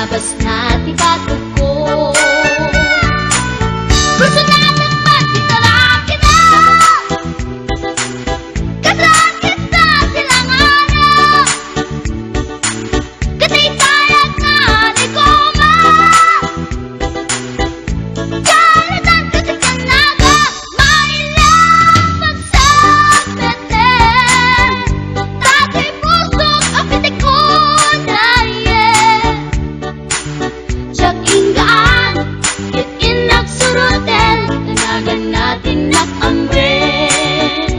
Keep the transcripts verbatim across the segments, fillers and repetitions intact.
Basna ti batogko. Gusto na lang magkitarakita. Katarakita ti langana. Kataytayak na ni Goma. Kaladan kasi kanaga. Maila magsapete. Tatay pusok a pitikunaye. Diak inggaan, ket innak suroten, kanagan natin nak amren.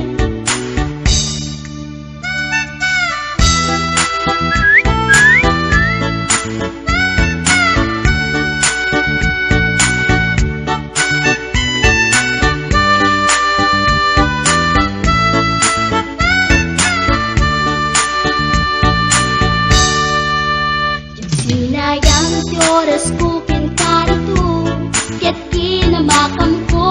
Sinayang ti orasko ken karito, ket kinamakamko.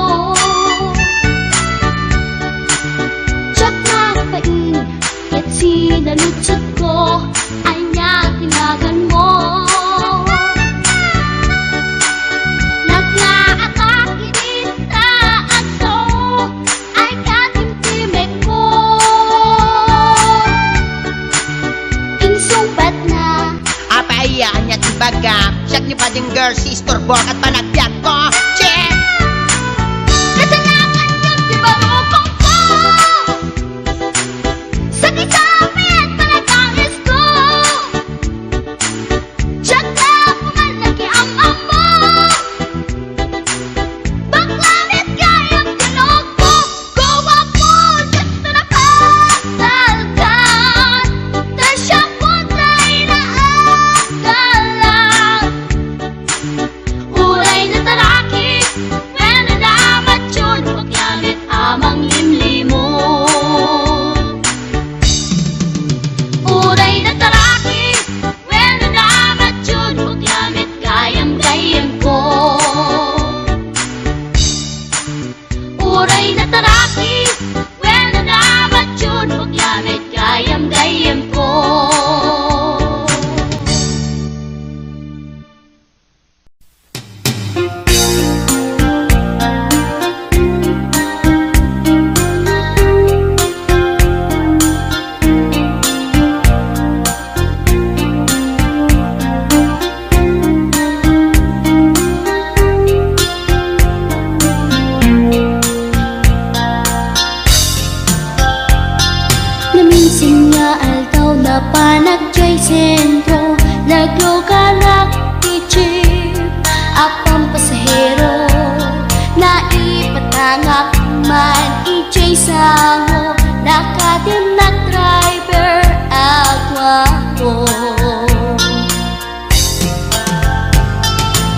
Diak nagpain, ket sinaludsodko, ania ti naganmo? Naglaaka iti taanko, ay katimtimekko. Insungbatna. Apay, ania ti bagam? Siak ni Bading Girl, si istorbo ket panagbiagko. Che! Kasanakan yun ti barukongko. Sakit sa amin, panagangisko. Diak na kuman nakiam-ammo. Bakla met gayam ti loob ko. Guwapo, diak na napagtalkan. Ta siak pay ti naagalan. Uray natarakis, wenno namatyon, bakla met a manglimlimon. Uray natarakis, wenno namatyon, bakla met gayam-gayyemko. Uray natarakis, wenno namatyon, bakla met gayam-gayyemko. Naminsan nga aldaw, napanak diay sentro, naglugarak ti jeep a pampasahero. Naipatangak man idiay sango, nakadennak driver a guapo.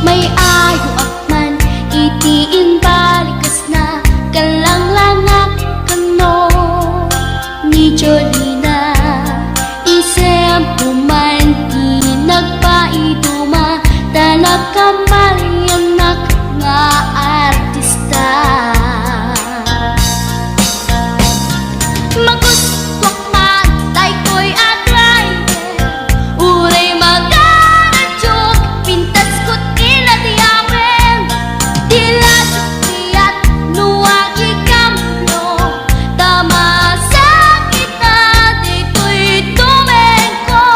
May-ayoak man iti imbalikasna, kallanglangak kano ni Jolina. Isemko man ti nagpaiduma, ta nakamaliannak nga artista. Magustuak man daytoy a driver, uray magaradiok, pintasko ti natiawen. Ti ladikdiat no agikambio, ta masakit a ditoy tumengko.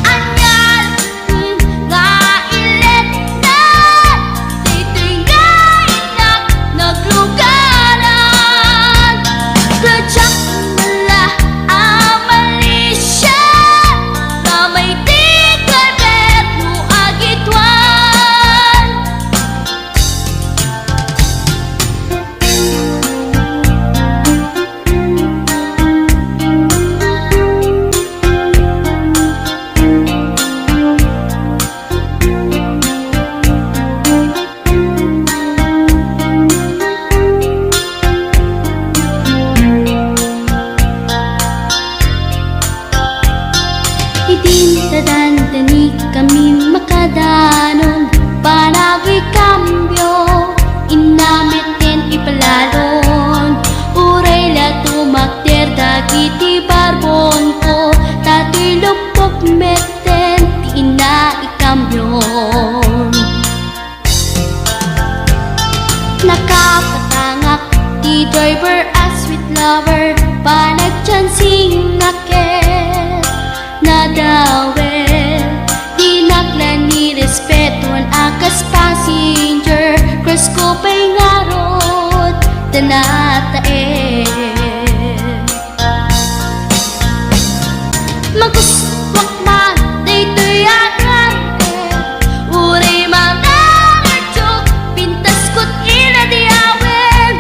Ania nga iletna, ditoy nga innak naglugaran. Kadiak mala a malisia, ta may ti kalbet no agituan. Idin ta dandanikami makadanon, panagikambio, inna met ken ipalalon. Uray la tumakder dagiti barbonko, ta ti lupok Driver a sweet lover, panagchancing na ket nadawel. Dinak la nirespetuan a kas passenger, crush ko pay ngarud, tanatae. Magustuak man daytoy a driver, uray manangadyo, pintas ko't inadiawen.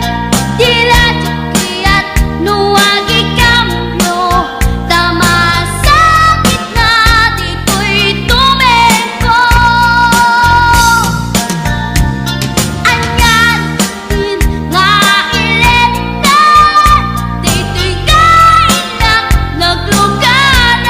Di la diak kayat no agikambio, ta masakit na ditoy tumengko. Anian nga ilenta, ditoy kainak naglugaran.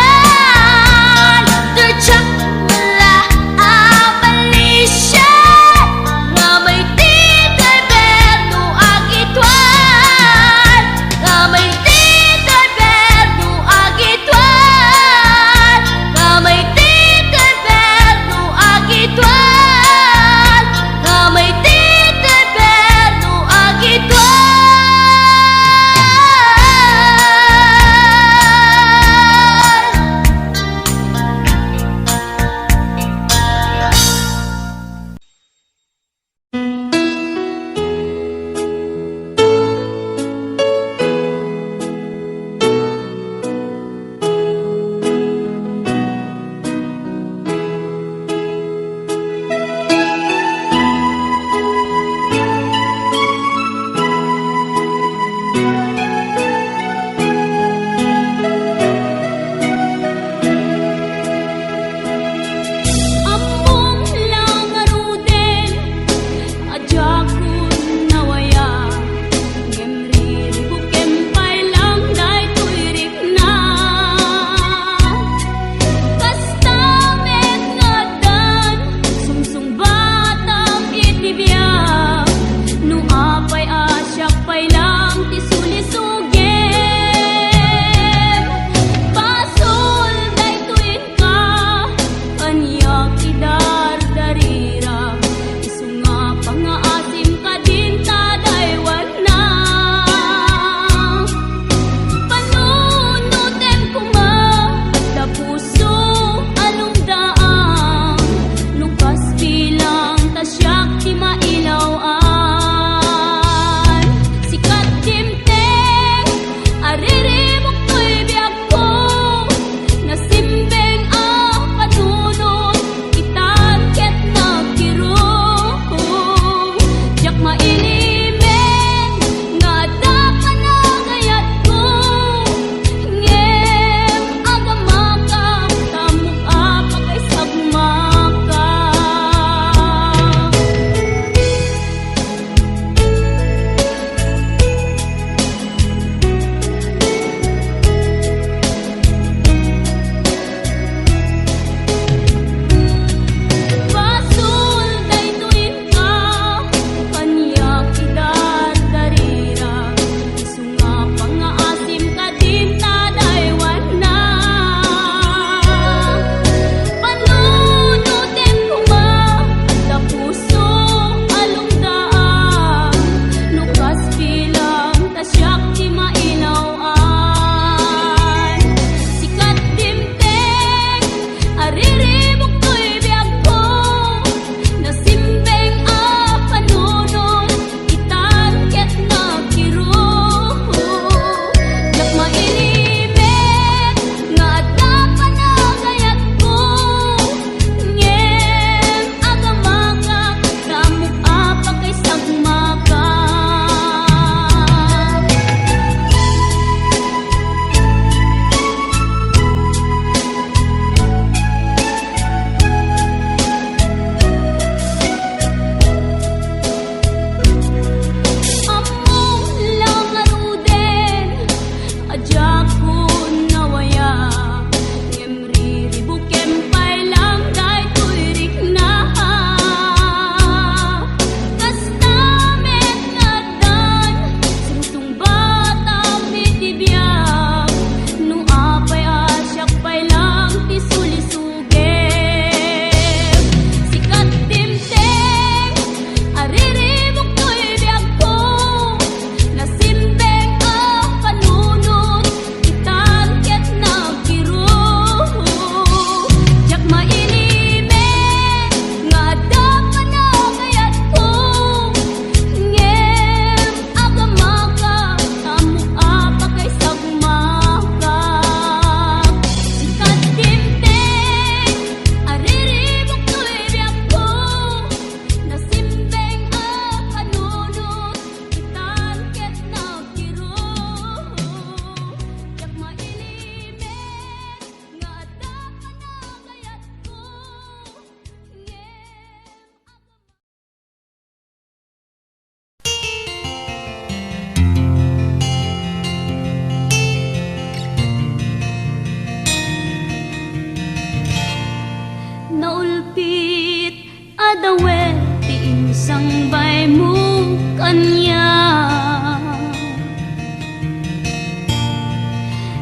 kaniak.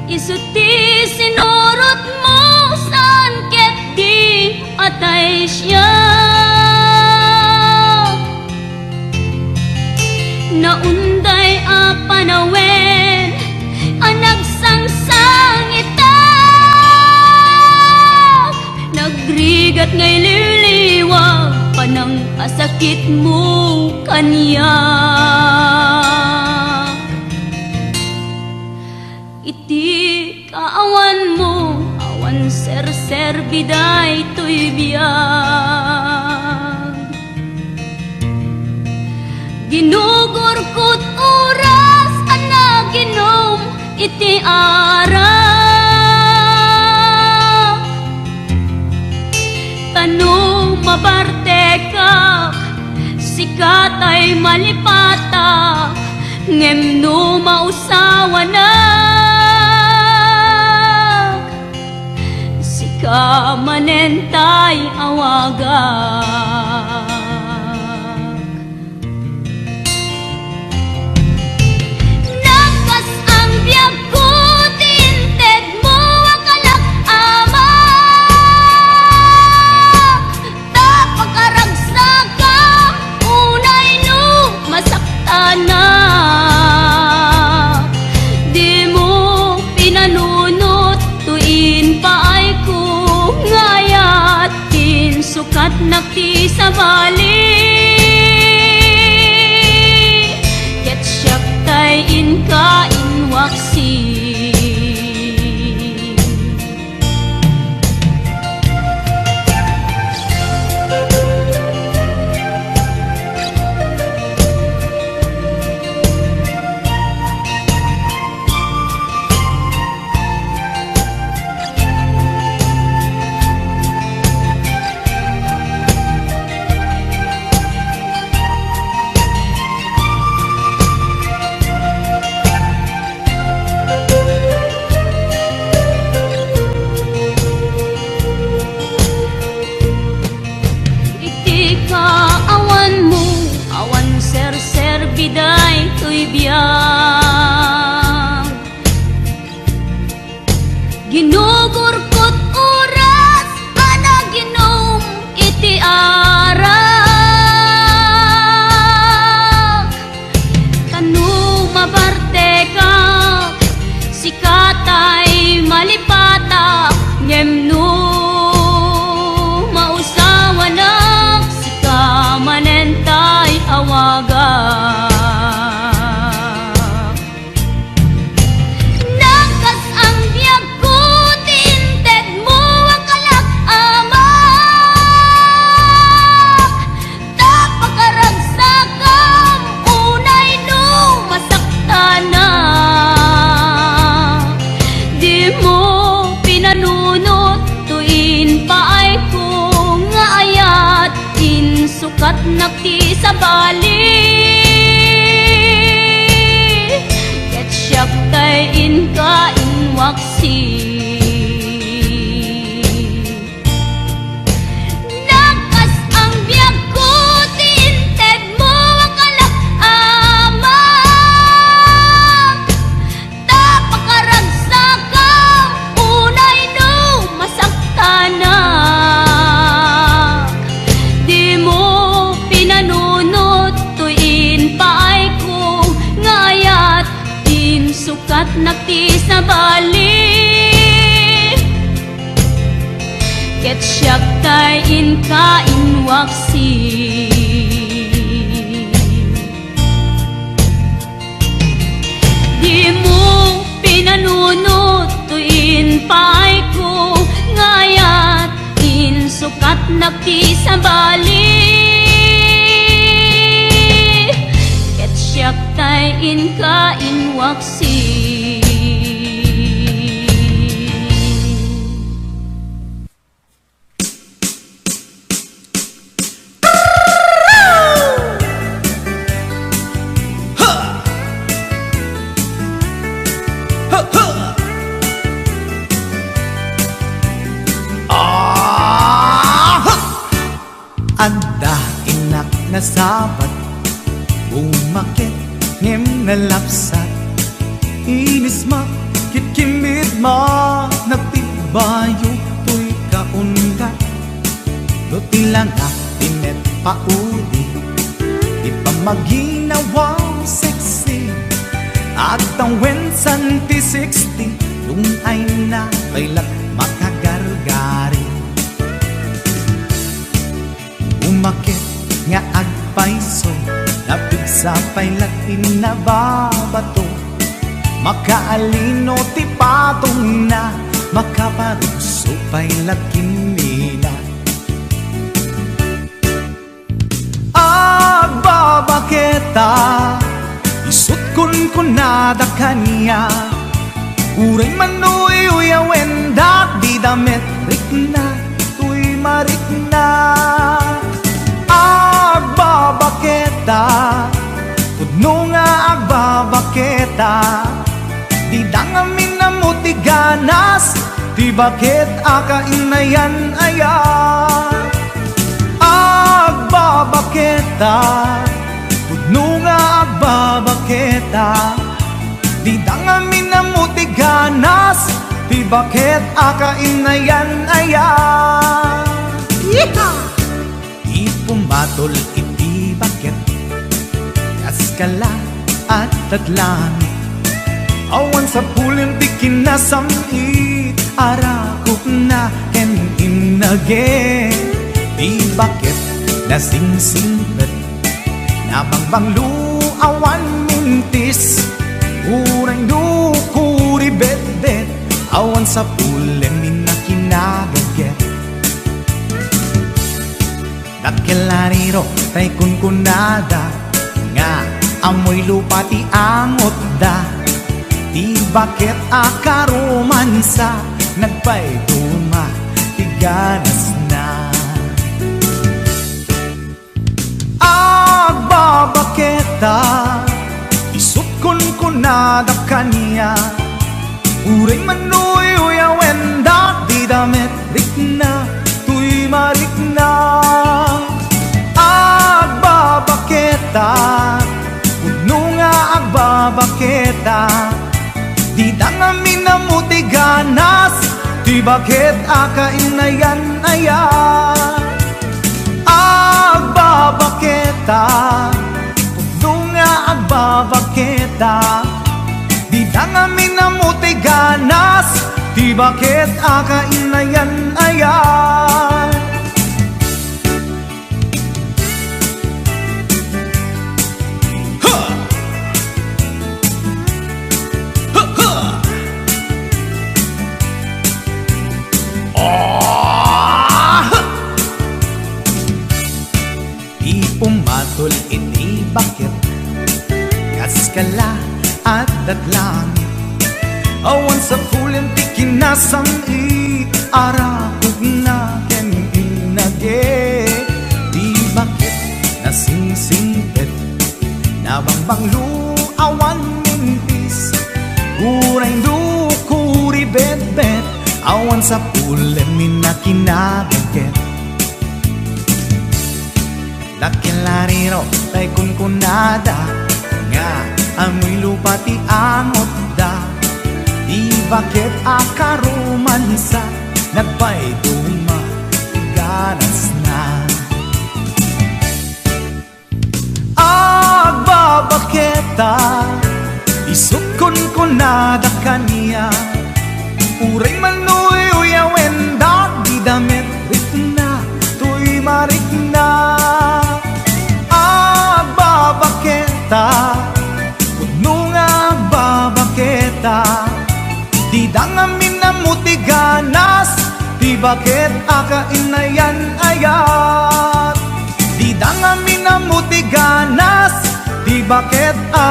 Isu ti sinurotmo saan ket di atay siak. Naunday a panawen a nagsangsangitak, nagrigat nga ililiwag panangkasakitmo kaniak. Iti kaawanmo, awan serserbi daytoy biag. Ginugurkot oras a naginom iti arak. Ta no mabartekak, sika tay malipatak, ngem no mausawanak, sika manen tay awagak. Nagkas-ang biagko ti intedmo a kalak, Ama, ta pakaragsakam unay no masaktanak. Dimo pinanunot toy impaayko nga ayat. Insukatnak ti sabali, ket siak tay inka inwaksi. Iti kaawanmo, awan serserbi daytoy biag. Ginugurkot oras a naginom iti arak. Ta no mabartekak, sika tay malipatak, ngem no mausawanak, sika manen tay awagak. Nagkas-ang biagko ti intedmo a kalak, Ama, ta pakaragsakam unay no masaktanak. Dimo pinanunot toy impaayko nga ayat. Insukatnak ti sabali, ket siak tay inka inwaksi. Nagkas-ang biagko ti intedmo a kalak, Ama, ta pakaragsakam unay no masaktanak. Dimo pinanunot toy impaayko nga ayat. Insukatnak ti sabali, ket siak tay inka inwaksi. Dimo pinanunot toy impaayko nga ayat. Insukatnak ti sabali, ket siak tay inka inwaksi. Adda innak nasabat, bum- Baket ngem nalapsat, inismak, kitkimmitmak, nagtibbayo toy kaundat. No ti langak ti met paudi, ti pammaginawa sexy, agtawen santi sixty, dun ay na pay lat makagargari. Umaket nga agpayso, napigsa pay lat innababato. Makaalino ti patongna, makaparugso pay lat kimmina. Agbabaketa, isut' kunkunada kaniak. Uray man uyuyawen da, dida met rikna toy marikna. Agbabaketa, pudno nga agbabaketa, dida ngamin ammo ti ganas, ti baket a kainayan aya. Agbabaketa, pudno nga agbabaketa, dida ngamin ammo ti ganas, ti baket a kainayan aya. Yeehaw! Ti pumatol iti baket, kas kala, adda langit. Awan sapulen ti kinasam-it, arakupna ken innage. Ti baket, nasingsingpet, nabangbanglo, awan mintis. Uray no kuribetbet, awan sapulen inna kinagaget. Dakkel a riro tay kunkunada nga ammoy lupa ti angotda. Ti baket a karomansa, nagpayduma ti ganasna. Agbabaketa, isut' kunkunada kaniak. Uray man uyuyawen da, dida met rikna toy marikna. Agbabaketa, pudno nga agbabaketa, dida ngamin ammo ti ganas, ti baket a kainayan aya. Agbabaketa, pudno nga agbabaketa, dida ngamin ammo ti ganas, ti baket a kainayan aya. Ha! Ha, ha! Ah! Ti pumatol iti baket, kas kala, adda langit. Awan sapulen ti kinasam-it, arakupna ken innage. Ti baket, nasingsingpet, nabangbanglo, awan mintis. Uray no kuribetbet, awan sapulen inna kinagaget. Dakkel a riro tay kunkunada nga ammoy lupa ti angotda. Ti baket a karomansa, nagpayduma ti ganasna. Agbabaketa, isut' kunkunada kaniak. Uray man uyuyawen da, dida met rikna toy marikna. Agbabaketa, pudno nga agbabaketa, dida ngamin ammo ti ganas, ti baket a kainayan aya. Dida ngamin ammo ti ganas, ti baket a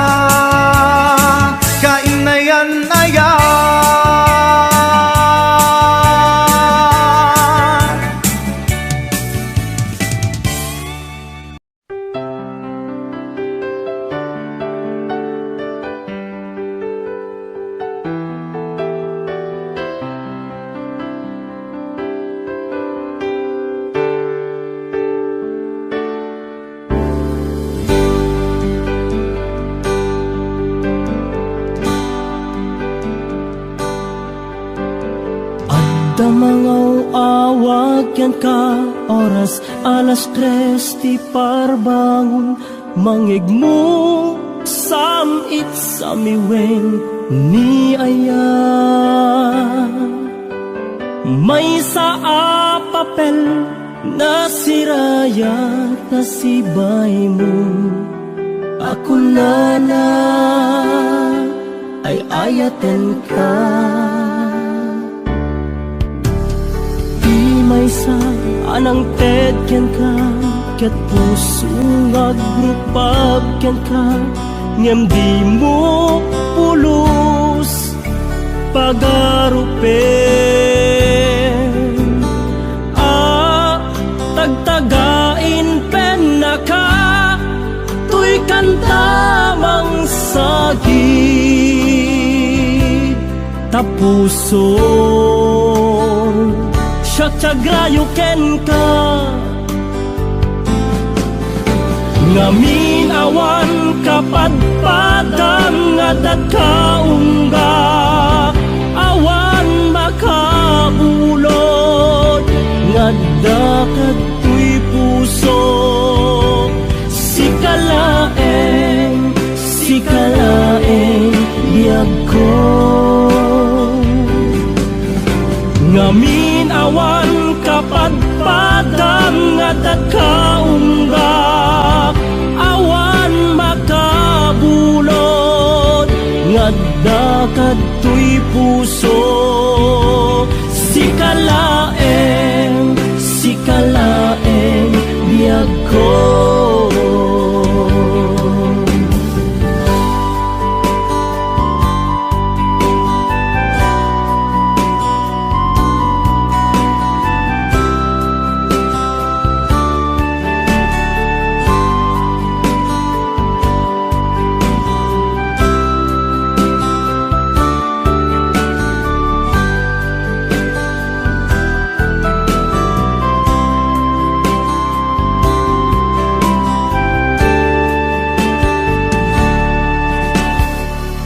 kainayan aya. Nangaw-awag kenka, oras alas tres ti parbangon, mangngegmo, sam-itsamiwen ni aya. Maysa a papel, nasirayat ta sibaymo. A kunana, ay-ayatenka. Ti maysa a nangted kenka, ket puso nga agrupab kenka, ngem dimo pulos pagarupen. A tagtagain pennaka, toy kanta mangsagid ta puson. Siak ti agrayo kenka. Ngamin awan kapadpadam nga adda kaungga, awan makabulod nga adda kadtoy puso. Sika laeng, sika laeng biagko. Ngamin awan kapadpadam nga adda kaungga, awan makabulod nga adda kadtoy puso. Sika laeng, sika laeng biagko.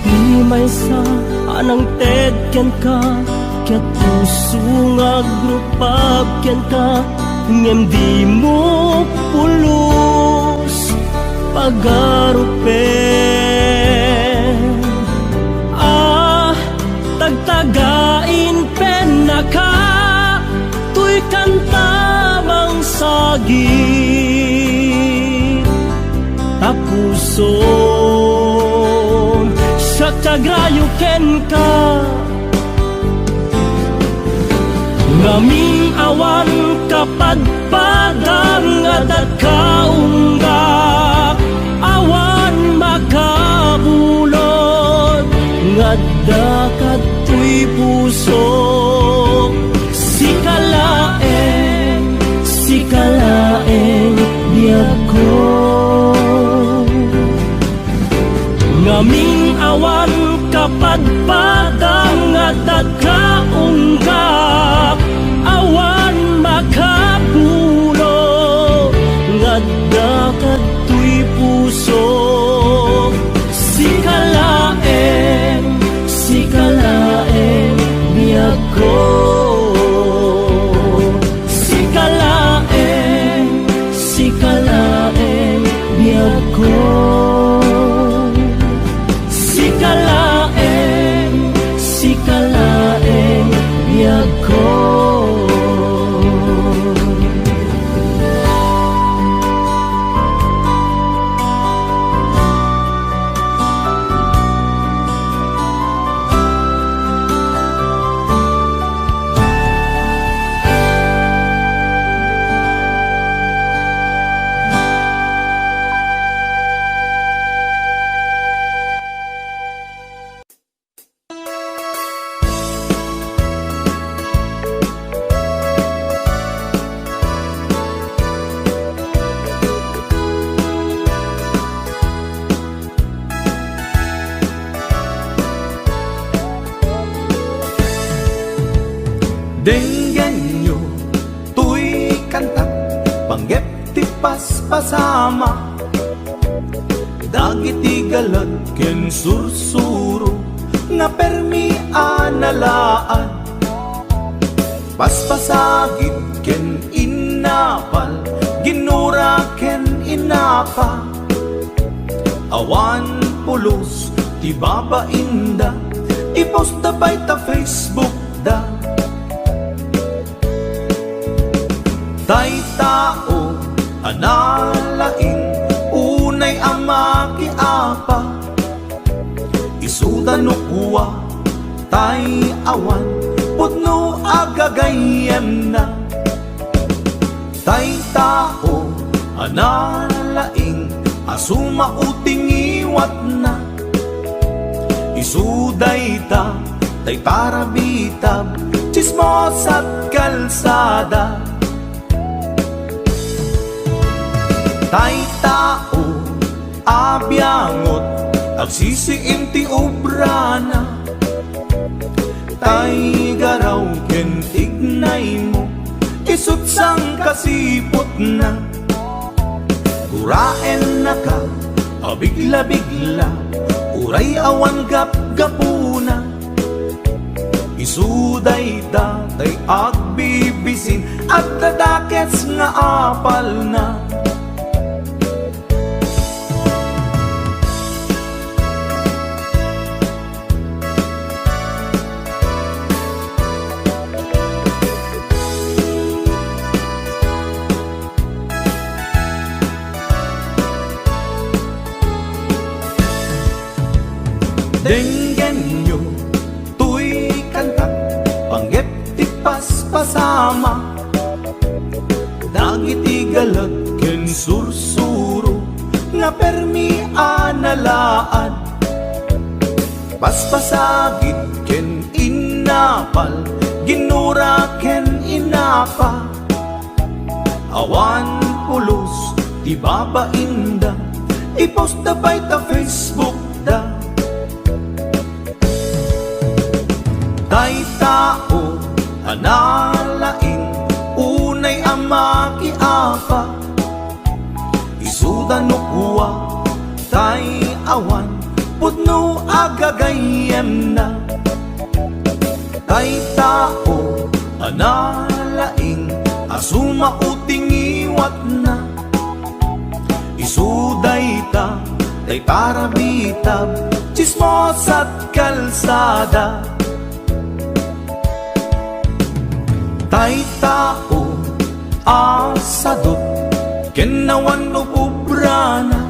Ti maysa a nangted kenka, ket puso nga agrupab kenka, ngem dimo pulos pagarupen. A tagtagain pennaka, toy kanta mangsagid ta puson. Siak ti agrayo kenka. Ngamin awan kapadpadam nga adda kaungga, awan makabulod nga adda kadtoy puso. Sika laeng, sika laeng biagko. Ngamin awan kapadpadam nga adda kaungga, awan makabulod nga adda kadtoy puso. Sika laeng, sika laeng biagko. Sika laeng, sika laeng biagko. Sika laeng, sika laeng biagko. Denggenyo toy kanta, panggep ti paspasama, dagiti galet ken sursuro nga permi a nalaan. Paspasagid ken innapal, ginura ken innapa. Awan pulos ti babainda, i-post da pay ta Facebook da. Tay tao a nalaing, unay a makiapa, isuda no kua, tay awan pudno a gagayyemna. Tay tao a nalaing a sumao ti ngiwatna, isu dayta tay parabitab, tsismosa't kalsada. Tay tao a biangot, agsisiim ti obrana. Tay garaw ken tignaymo, isu't sangkasiputna. Guraennaka a bigla-bigla, uray awan gapgapuna. Isu dayta tay agbibisin, adda dakes nga apalna. Denggenyo toy kanta, panggep ti paspasama. Dagiti galag ken sursuro nga permi a nalaad. Paspasagid ken innapal, ginura ken innapa. Awan pulos ti babainda, i-post da pay ta Facebook da. Tay tao a nalaing, unay a makiapa, isuda no kua, tay awan pudno a gagayyemna. Tay tao a nalaing a sumao ti ngiwatna, isu dayta tay parabitab, tsismosa't kalsada. Tay tao a sadut ken awan ububrana,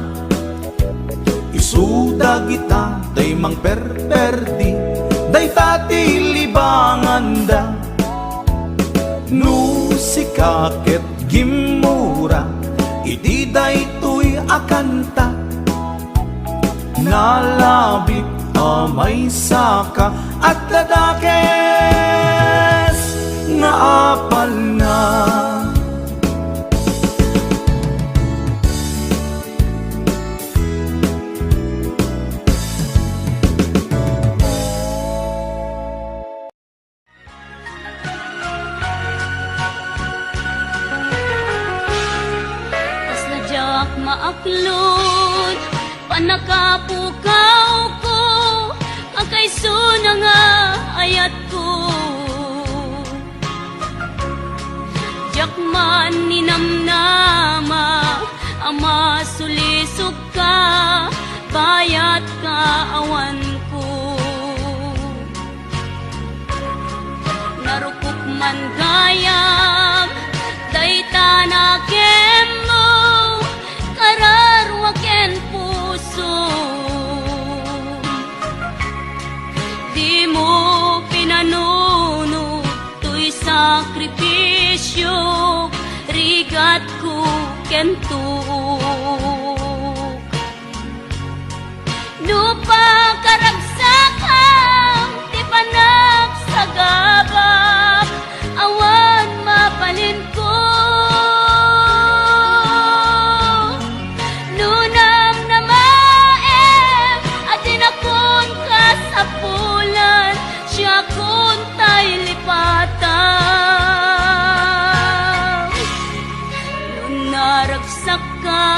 isu dagita tay mangperperdi, dayta ti libanganda. No sika ket gimmura iti daytoy a kanta, nalabit a maysaka, adda dakes nga apalna. Kasla diak maaklod, pannakapukawko, agkaysona nga ayatko. Diak man ninamnama a masulisogka, bayatka awanko. Narukop man gayam dayta nakemmo, kararua ken pusom. Dimo pinanunot toy sakripisiok, rigatko ken tuok. No pakaragsakam ti panagsagabak, awan mabalinko. No namnamaem a dinakon kasapulan, siakon tay lipatam. No naragsakka,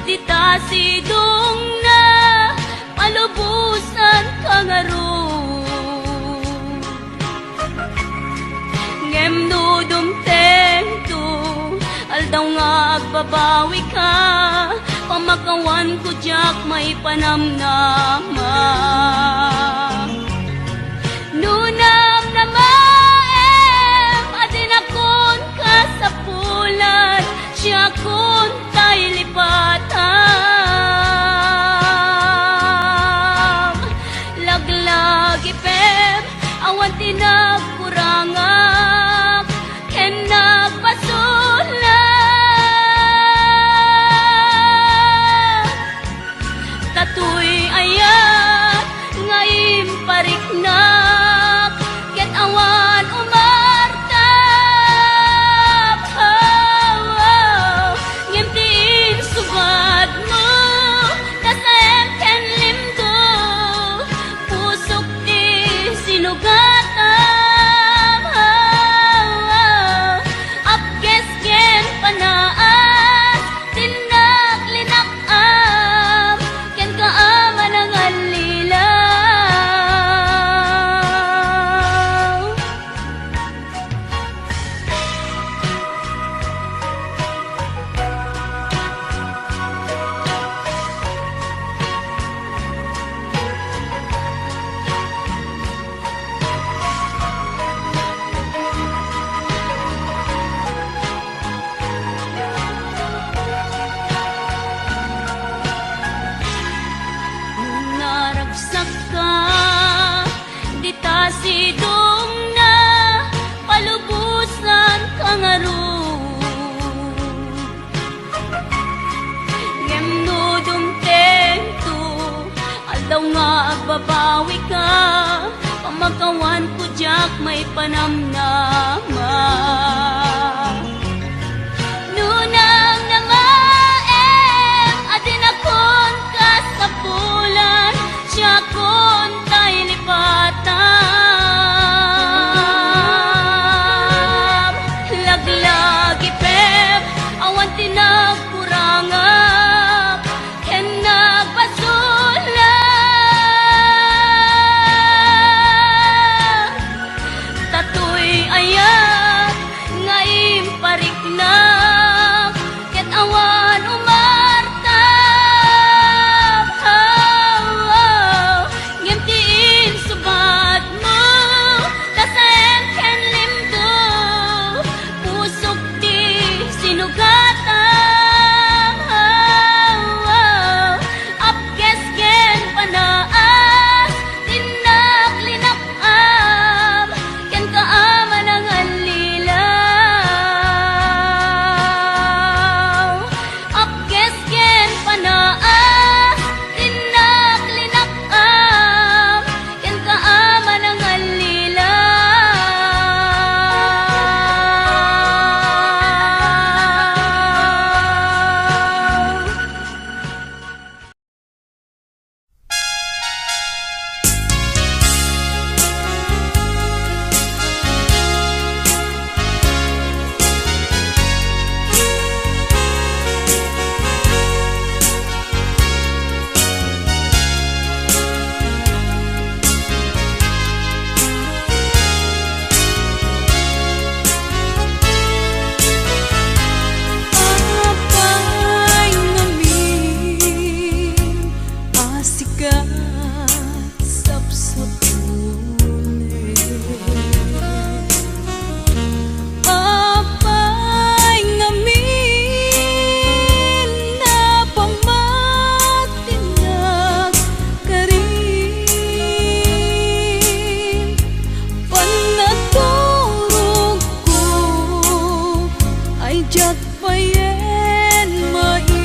dita sidongna, malubosanka ngarud. Aldaw nga agbabawika, pamakawanko diak maipanamnama. No namnamaem a dinakon kasapulan, siakon tay lipatam. Laglagipem, awan ti nagkurangak ken nagbasolak. Datoy ayat nga impariknak ket awan umartap. Oh, oh. Ngem ti insubadmo, nasaem ken limdo, pusok ti sinugatam. Oh, oh. Apkes ken panaas, tinnak linak-am kenka a manangallilaw. Naragsakka, dita sidongna, palubosanka ngarud. Ngem no dumtengto, aldaw nga agbabawika, pamakawanko diak maipanamnama. No namnamaem a dinakon kasapulan, siakon tay lipatam. Laglagipem, awan ti nagkurangak ken nagbasolak. Datoy ayat nga impariknak ket awan umartap. Oh, oh. Ngem ti insubadmo, nasaem ken limdo, pusok ti sinugatam. Oh, oh. Apkes ken panaas, tinnak linak-am kenka a manangallilaw. Apkes ken panaas, tinnak linak-am kenka a manangallilaw. Apay ngamin a sika sapsapulek. Apay ngamin a pamatinak karin. Pannaturogko ay diak payen maimasen.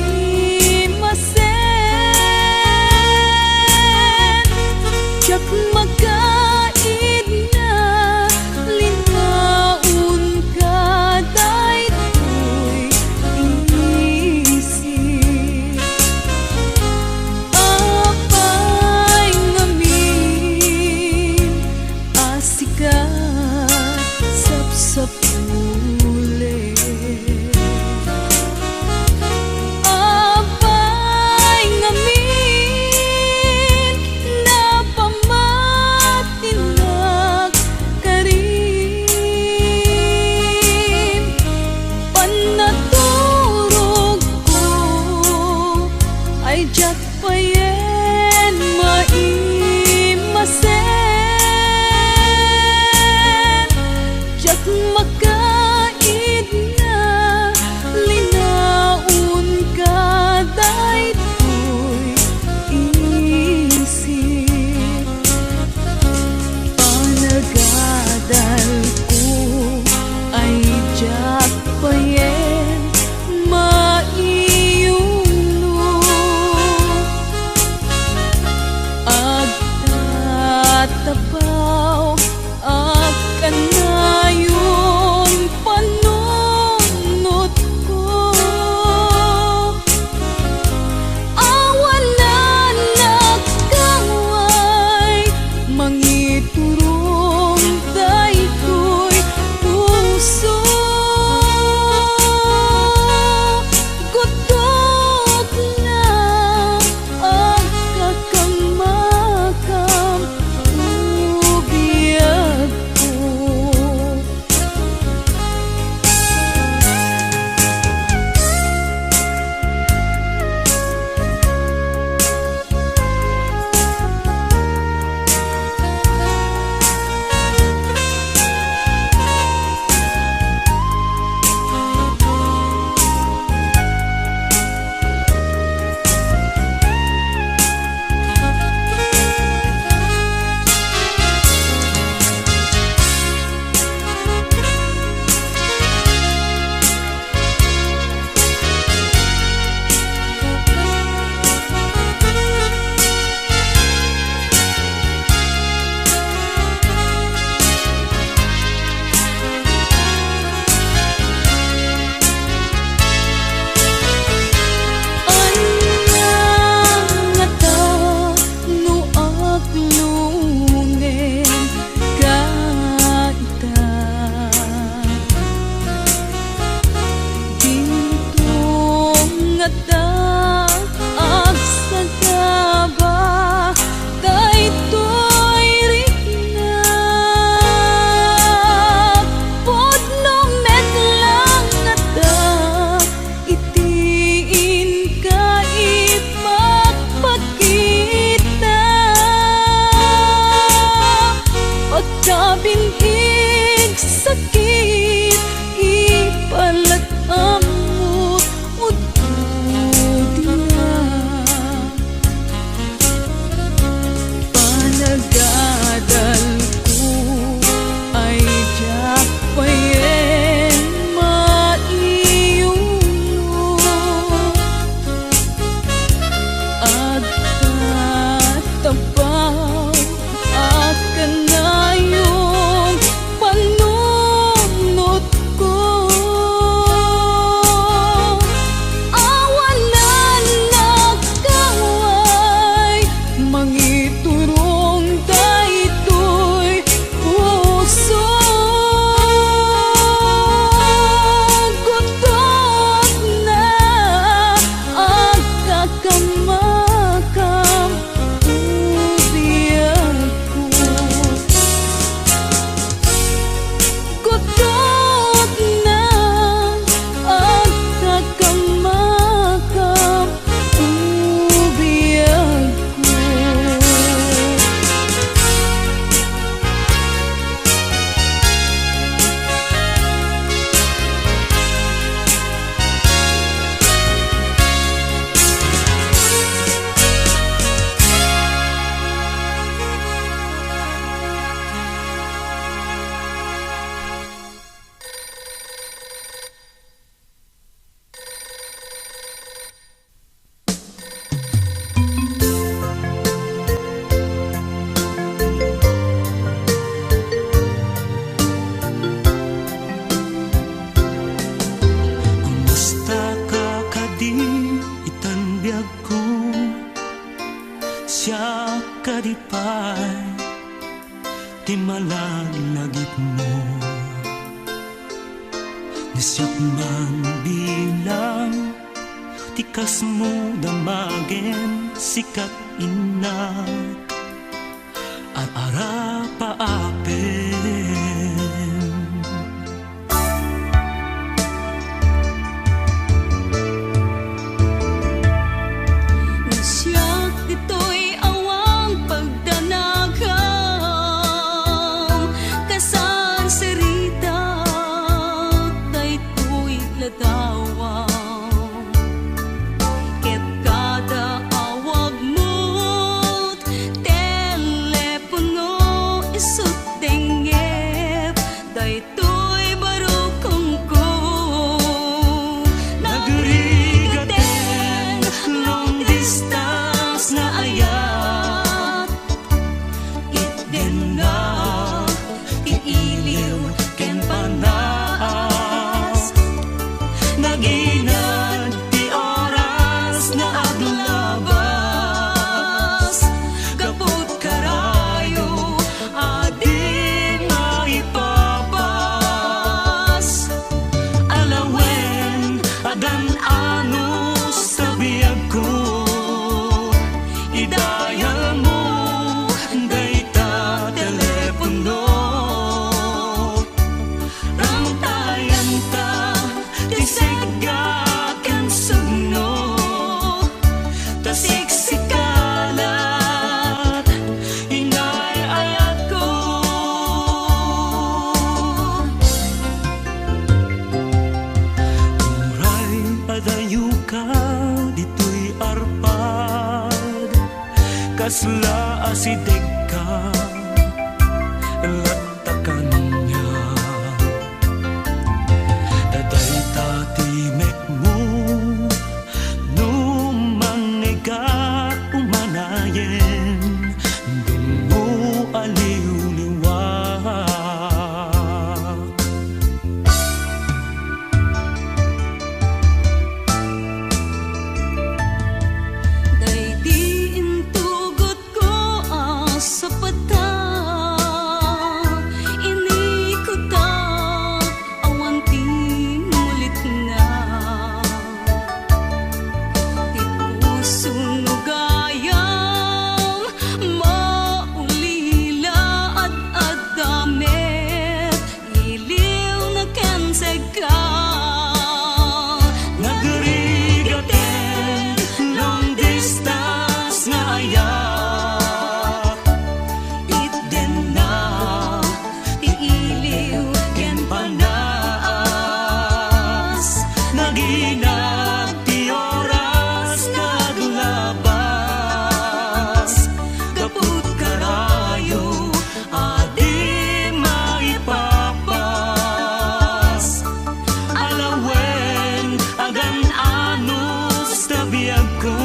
Diak makaidna, linnaonka daytoy inisip. Apay ngamin a sika sapsapulek. Apay ngamin a pamatinak karin. Pannato Makaidna, linaonka daytoy isip. Panagadalko ay diak payen maiyulo. Agtatapaw a kanayon panunotko. Awan a nagkaway mangiturong daytoy puso. Gutok na agkakamakam, o biagko. Ania ngata no aglungen ka ita? Dinto ngata agsagaba daytoy rikna. Pudno met lang ngata iti inka ipakpakita. Pagkabin-ig sakit, ipalag-ammo, ududina. Panagadalko ay diak payen maiyulo. Agtatapaw a kanayon panunotko. Awan a nagkaway mangiturong daytoy puso. Gutok na agkakamakam, o biagko. Gutok na agkakamakam, o biagko. Kumusta ka kadi itan biagko? Siak kadi pay ti malaglagipmo. Ni siak man bilang ti kasmo damagen sikat innak ar-arapaapen. Ni siak ditoy awan pagdanagam, kasansarita Kasla asidegka latta kaniak, ta dayta ti mekmo. No mangngegak umanayen, dunno a liwliwa. Daydi intugotko a sapata, inikutak awan ti mulitna. Ti puso no gayam, maulila, ad-adda met iliwna ken segka. Nagrigaten long distance nga ayak. Itdenna ti iliw ken panas. Naginat ti oras nga aglabas. Gapu ti karayo a di maipapas. Alawen, agan-anos ta biagko.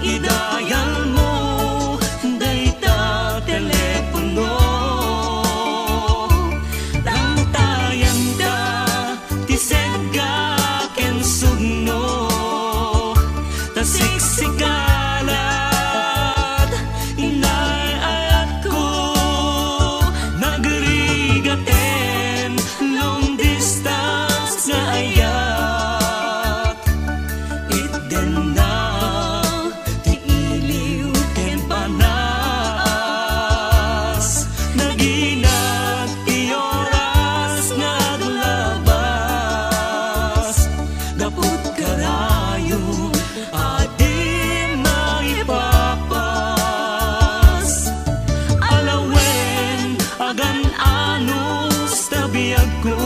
Idayalmo dayta telepono. Langtayanta ti segga ken sugno, ta siksikalat inay-ayatko. Nagrigaten long distance nga ayak. Itdenna ti iliw ken panas. Naginat ti oras nga aglabas. Gapu ti karayo a di maipapas. Alawen, agan-anos ta biagko.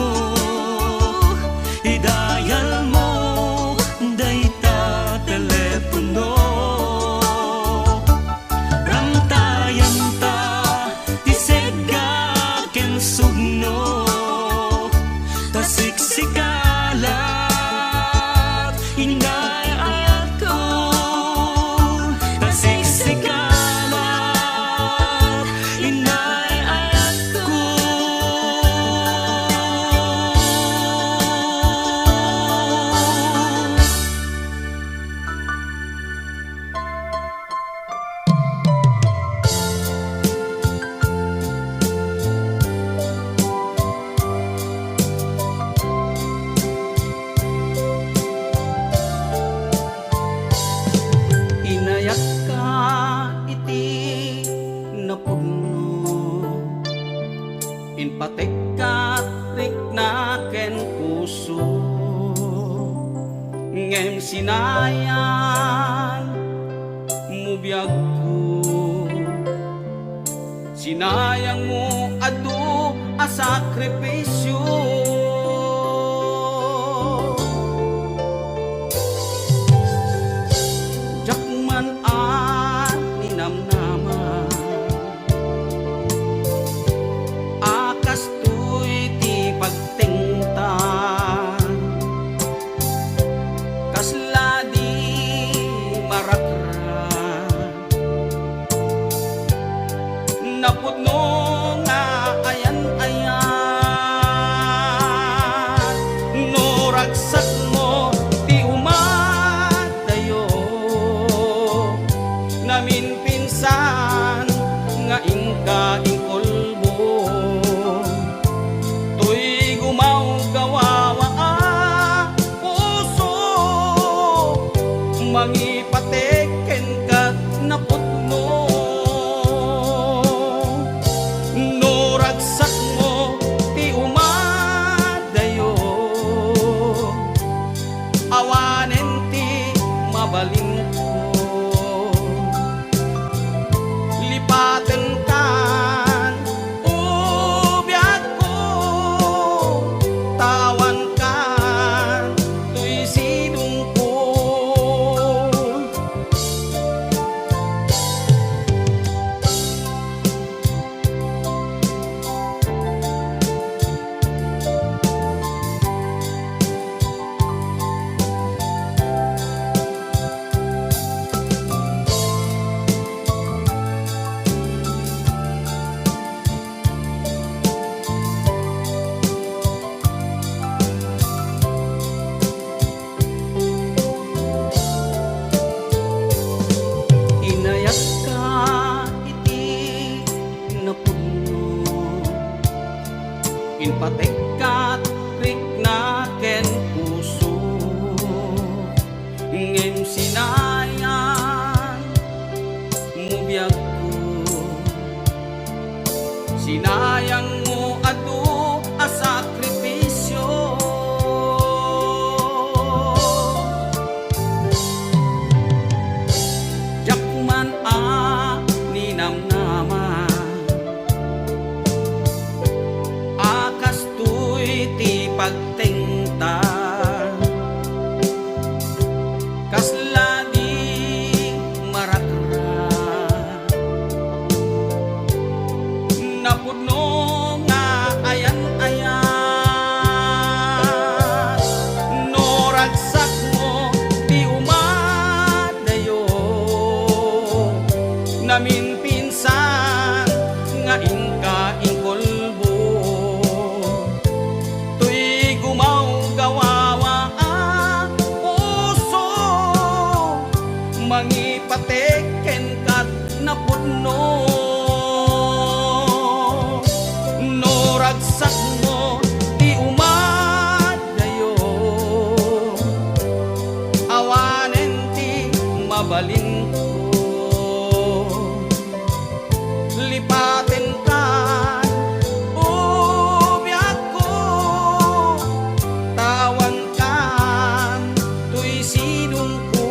Idayalmo dayta telepono. Langtayanta ti segga ken sugno, ta siksikalat inay-ayatko. Ta siksikalat inay-ayatko. Inayakka iti napudno. Impatekka ti rikna ken puso, ngem sinayang mo biagko, sinayang mo adu a sakripisio. Diak man a ninamnama a kastoy ti pagtengtan, kasla di marakra. Napudno nga ayan-ayan. ket rikna ken puso. Ngem sinayang mo biagko, sinayang mo adu a sakripisio. Diak man a ninamnama a kastoy ti pagtengta. Kasla di marakrak. Napudno nga ayan-ayat. No ragsakmo ti umadayo, naminpinsan nga inka inkulbo. Toy gumawgawawa a puso, mangipatek kenka napudno. No ragsakmo ti umadayo, awanen ti mabalinko. Lipatenkan, o biagko, tawankan toy sidongko.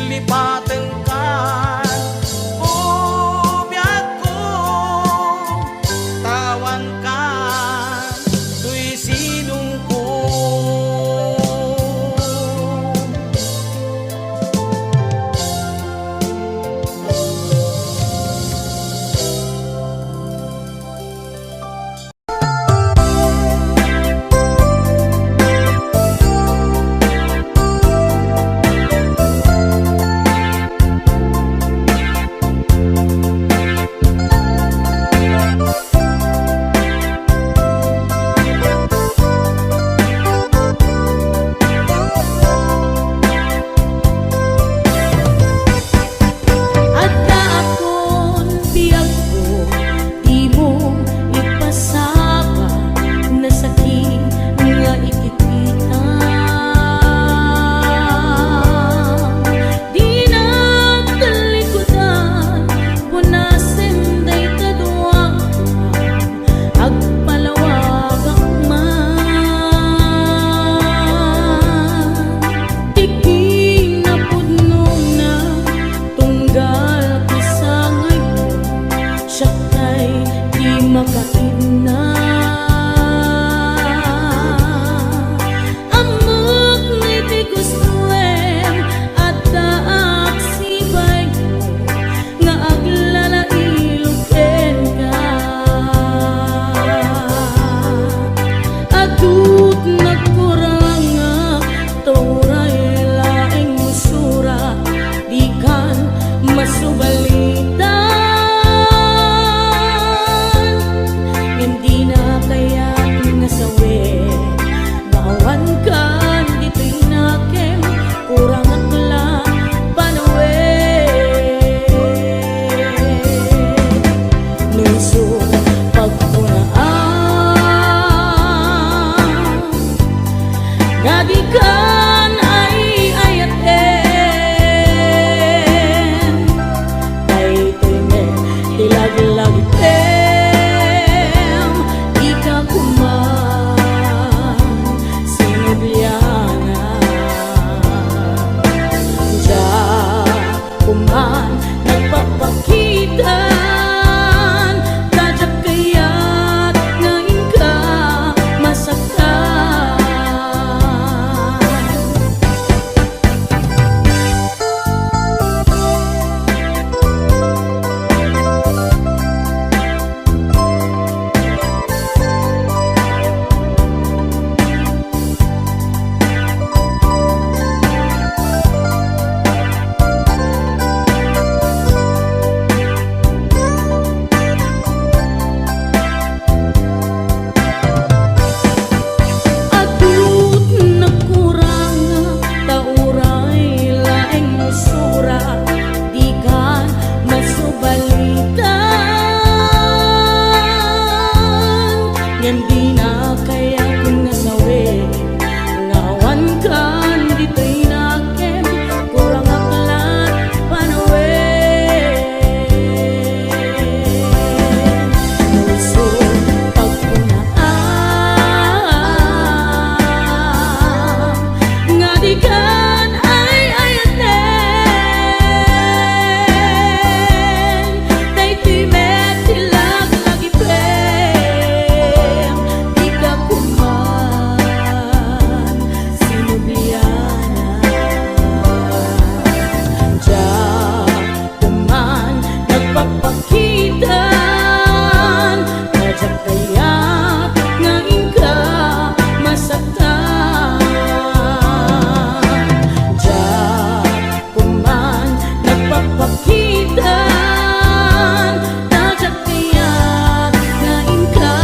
Lipatenkan, o biagko, tawankan toy sidongko. Ngem dina kayat nga sawen nga awan kan ditoy nakem, kurangak la ti panawen. Pulso, pagkunaam nga dikan ay-ayaten. Daytoy met ti laglagipem, dika koma sinublianan. Diak koma nagpakpakitan, ta diak kayat nga inka masaktan. Diak koma nagpakpakitan, ta diak kayat nga inka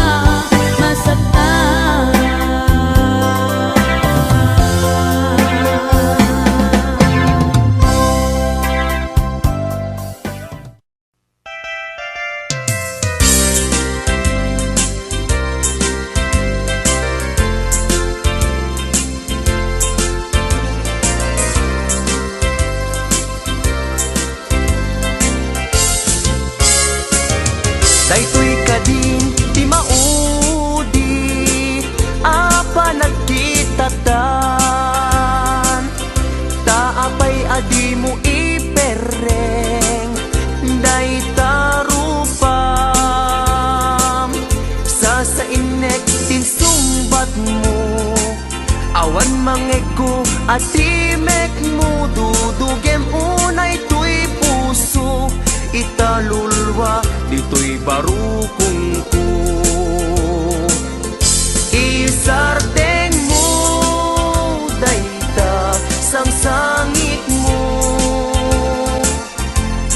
masaktan. Daytoy kadin ti maudi a panagkitatan. Ta apay a dimo iperreng dayta rupam? Sasainnek ti insungbatmo. Awan mangegko a timekmo, dudugem unay toy puso, italulwa ditoy barukongko. Isardengmo dayta sangsangitmo.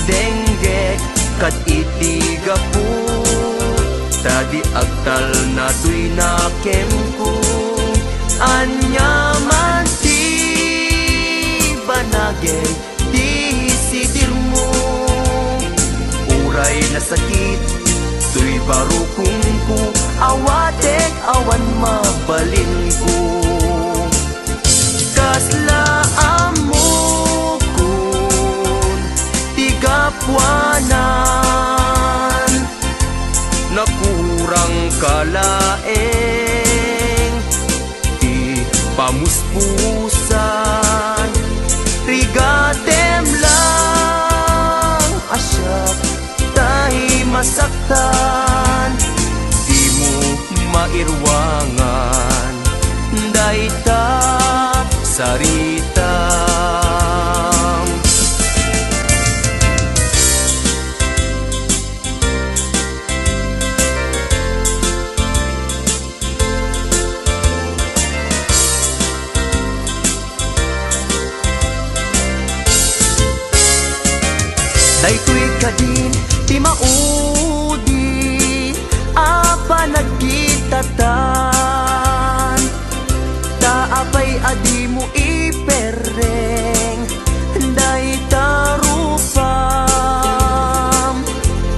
Denggek kad iti gapu, ta di agtalna toy nakemko. Ania man ti banagen ti sidirmo. Uray nasakit toy barukongko, awatek awan mabalinko. Kasla ammokon ti gapuanan, nakurangka laeng ti pamuspusan. Rigatem lang a siak tay masaktan, dimo mairuangan dayta saritam. Daytoy kadin ti maudi a panagkitatan. Ta apay a dimo iperreng dayta rupam?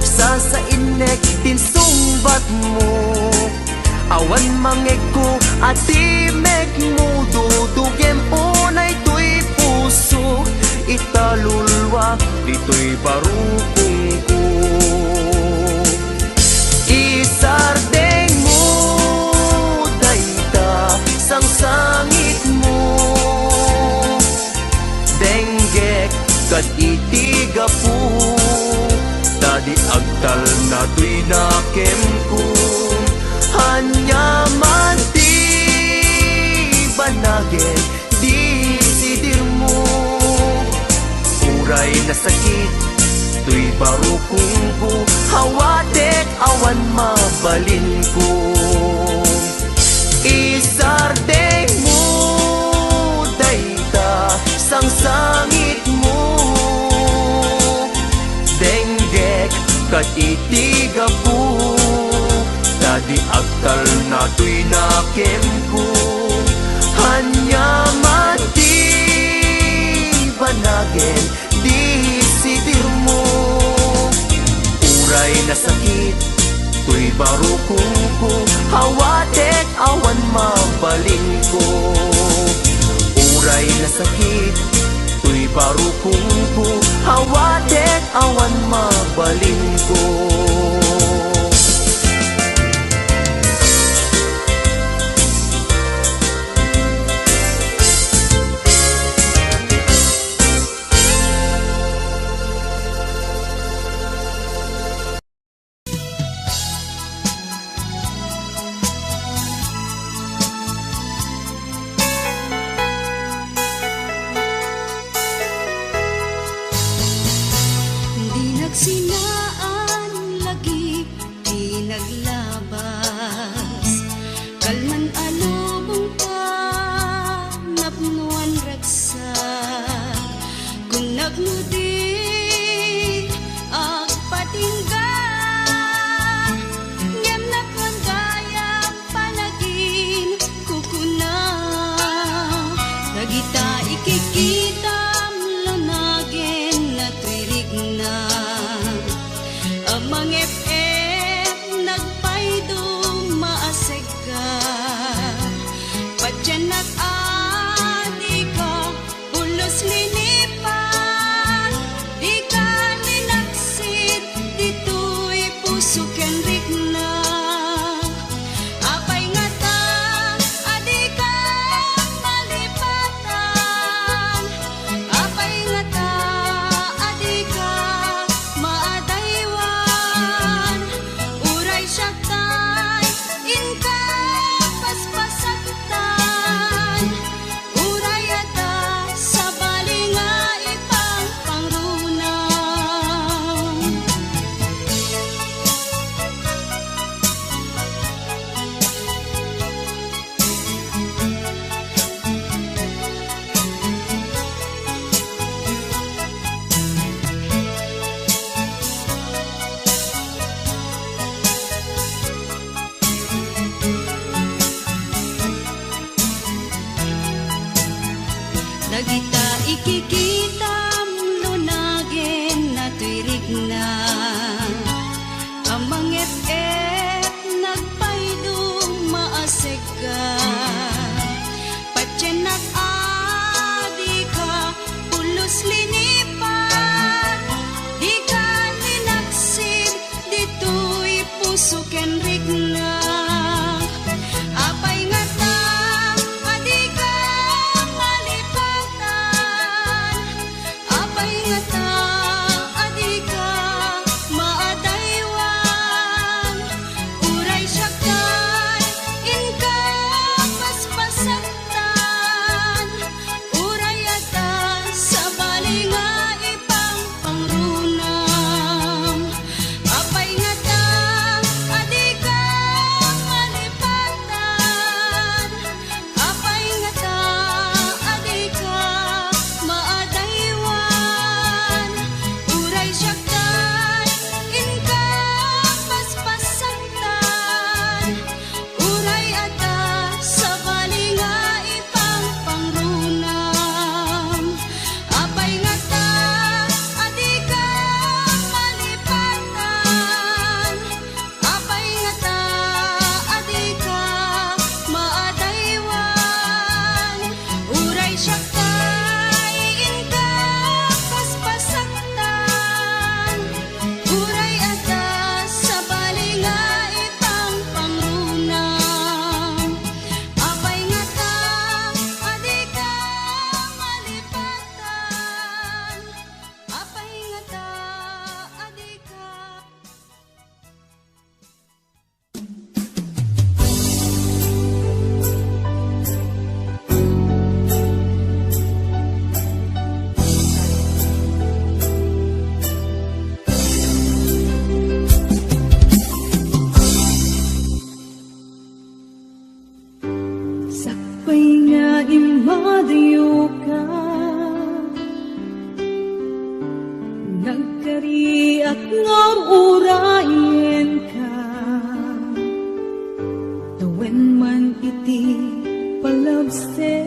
Sasainnek ti insungbatmo. Awan mangegko a timekmo, dudugem unay toy puso, italulwa ditoy barukongko. Isardengmo dayta sangsangitmo. Denggek kad iti gapu, ta di agtalna toy nakemko. Ania man ti banagen ti sidirmo. Uray nasakit toy barukongko, awatek awan mabalinko. Isardengmo dayta sangsangitmo. Denggek kad iti gapu, ta di agtalna toy nakemko. Ania man ti banagen ti sidirmo. Uray nasakit toy barukongko, awan Mabalinko, uray nasakit toy barukongko, awatek awan mabalinko. Di nagsinaan lagi ti naglabas, kalman a lubong ta napnoan ragsak. Kunnak no di agpatingga, ngem napnoan gayam panaginkukuna. Dagita ikikitam lunagen a toy rikna, a mangep-ep nagpayduma a segga. Patiennak a dika pulos linipat, dika linaksid ditoy puso ken rikna. Apay ngata a dika malipatan? Apay ngata a dika maadaywan? Uray siak tay inka paspasaktan. Uray adda sabali nga ipangpangrunam. Dagita ikikitam lunagen a toy rikna, a mangep-ep nagpayduma a segga. Patiennak a dika pulos linipat, dika linaksid ditoy puso ken rikna. Apay ngata a dika malipatan? Apay ngata a dika maadaywan? Uray siak tay inka paspasaktan. Uray adda sabali nga ipangpangrunam. Apay ngata a dika malipatan? Apay ngata a dika maadaywan? Uray siak tay inka paspasaktan. Uray adda sabali nga ipangpangrunam. Apay ngata a dika malipatan? Apay ngata a dika maadaywan? Uray siak tay inka paspasaktan. Uray adda sabali nga ipangpangrunam. Apay ngata a dika malipatan? Apay ngata a dika Sakbay nga immadayoka, nagkariak nga ur-urayenka, tawen man iti palabsek.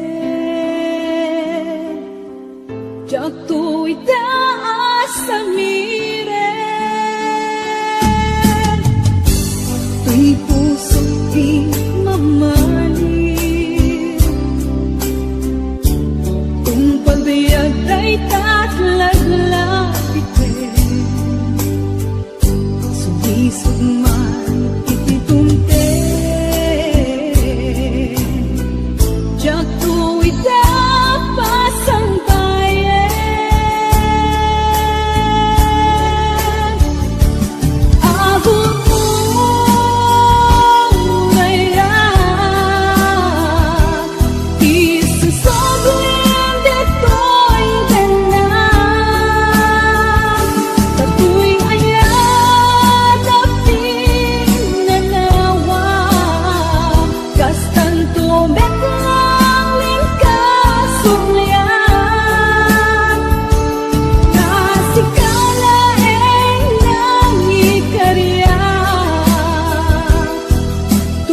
Diakto ita a samiren, toy pusok ti mamali.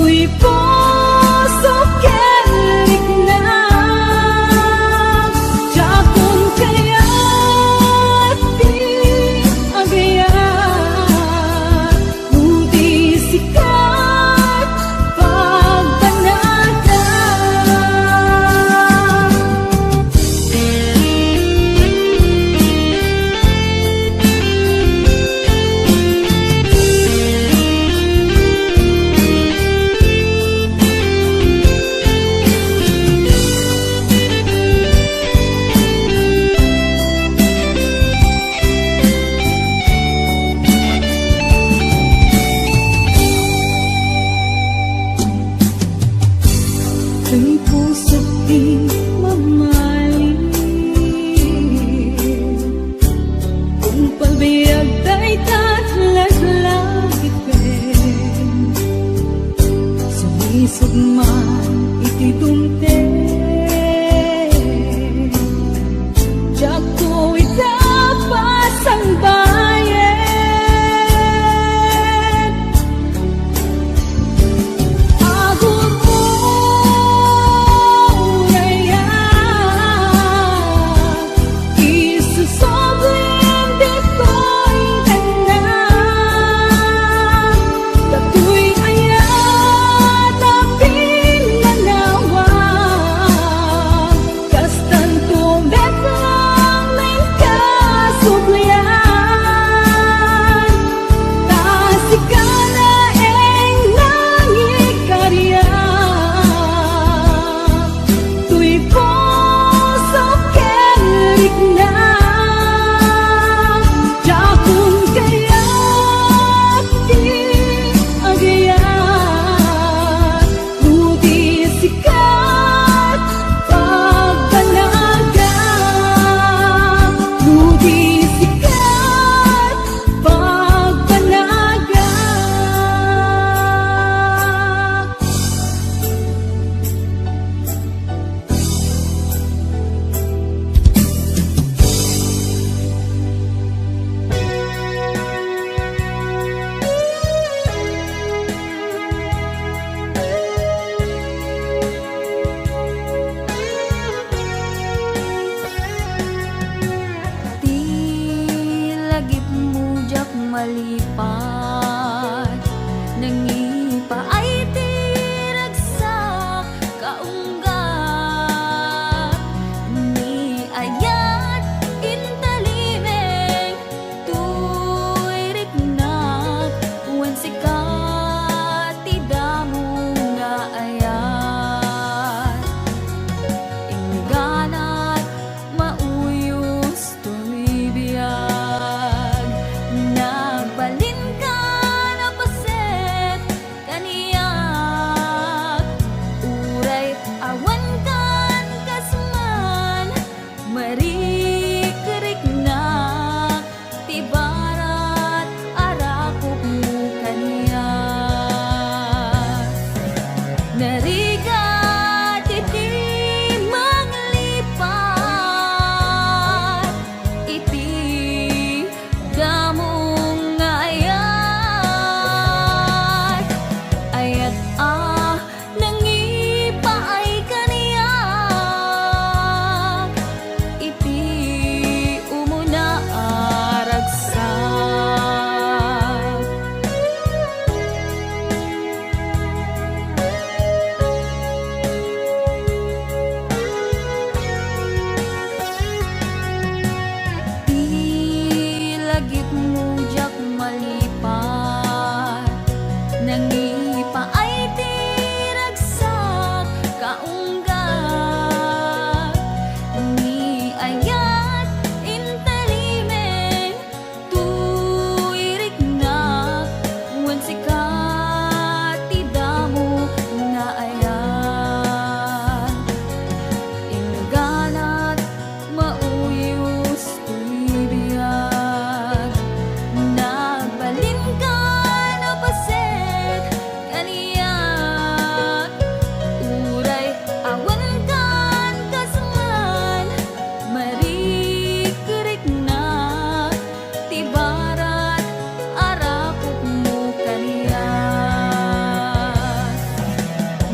Pusok ken likna, diakon kayat ti agayat, no di sika pagbanada. Ken pusok ti mamali. Tungpal biag dayta laglagipem, sumisog man iti dumteng. Diakto ita pasangbayen. Agururayak, isusoblim ditoy tengnga. Datoy aya ta pinnanawan.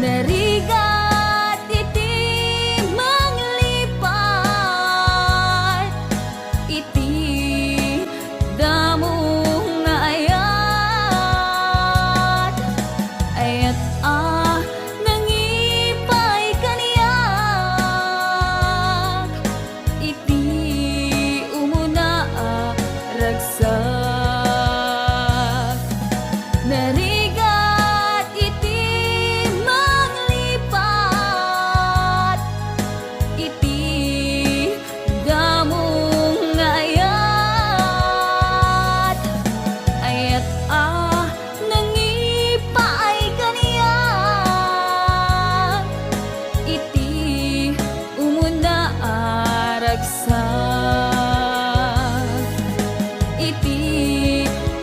Narigat iti manglipat iti damo nga ayat, ayat a nangipay kaniak iti umuna a ragsak. Narigat iti manglipat iti damo nga ayat, ayat a nangipaay kaniak iti umuna a ragsak, iti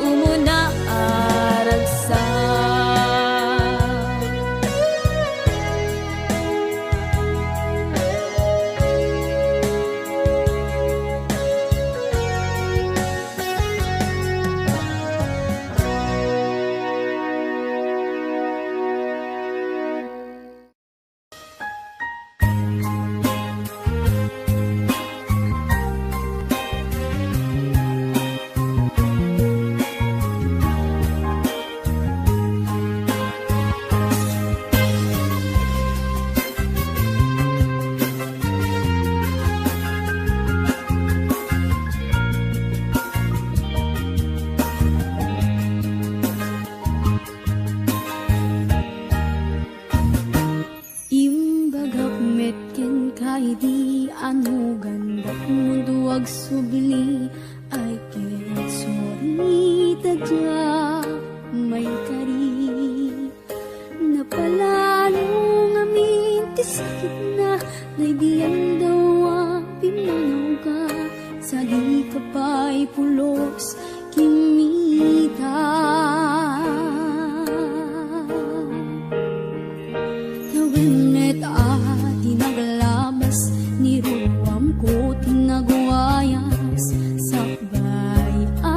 umuna a ragsak. Imbagak met kenka idi anugandak munto agsubli, ay ket sorry ta diak maikari. Napalalo ngamin ti sakitna, daydi aldaw a pimmanawka, sadika pay pulos kimmita. Tawen met a di naglabas, niruamko ti naguayas, sakbay a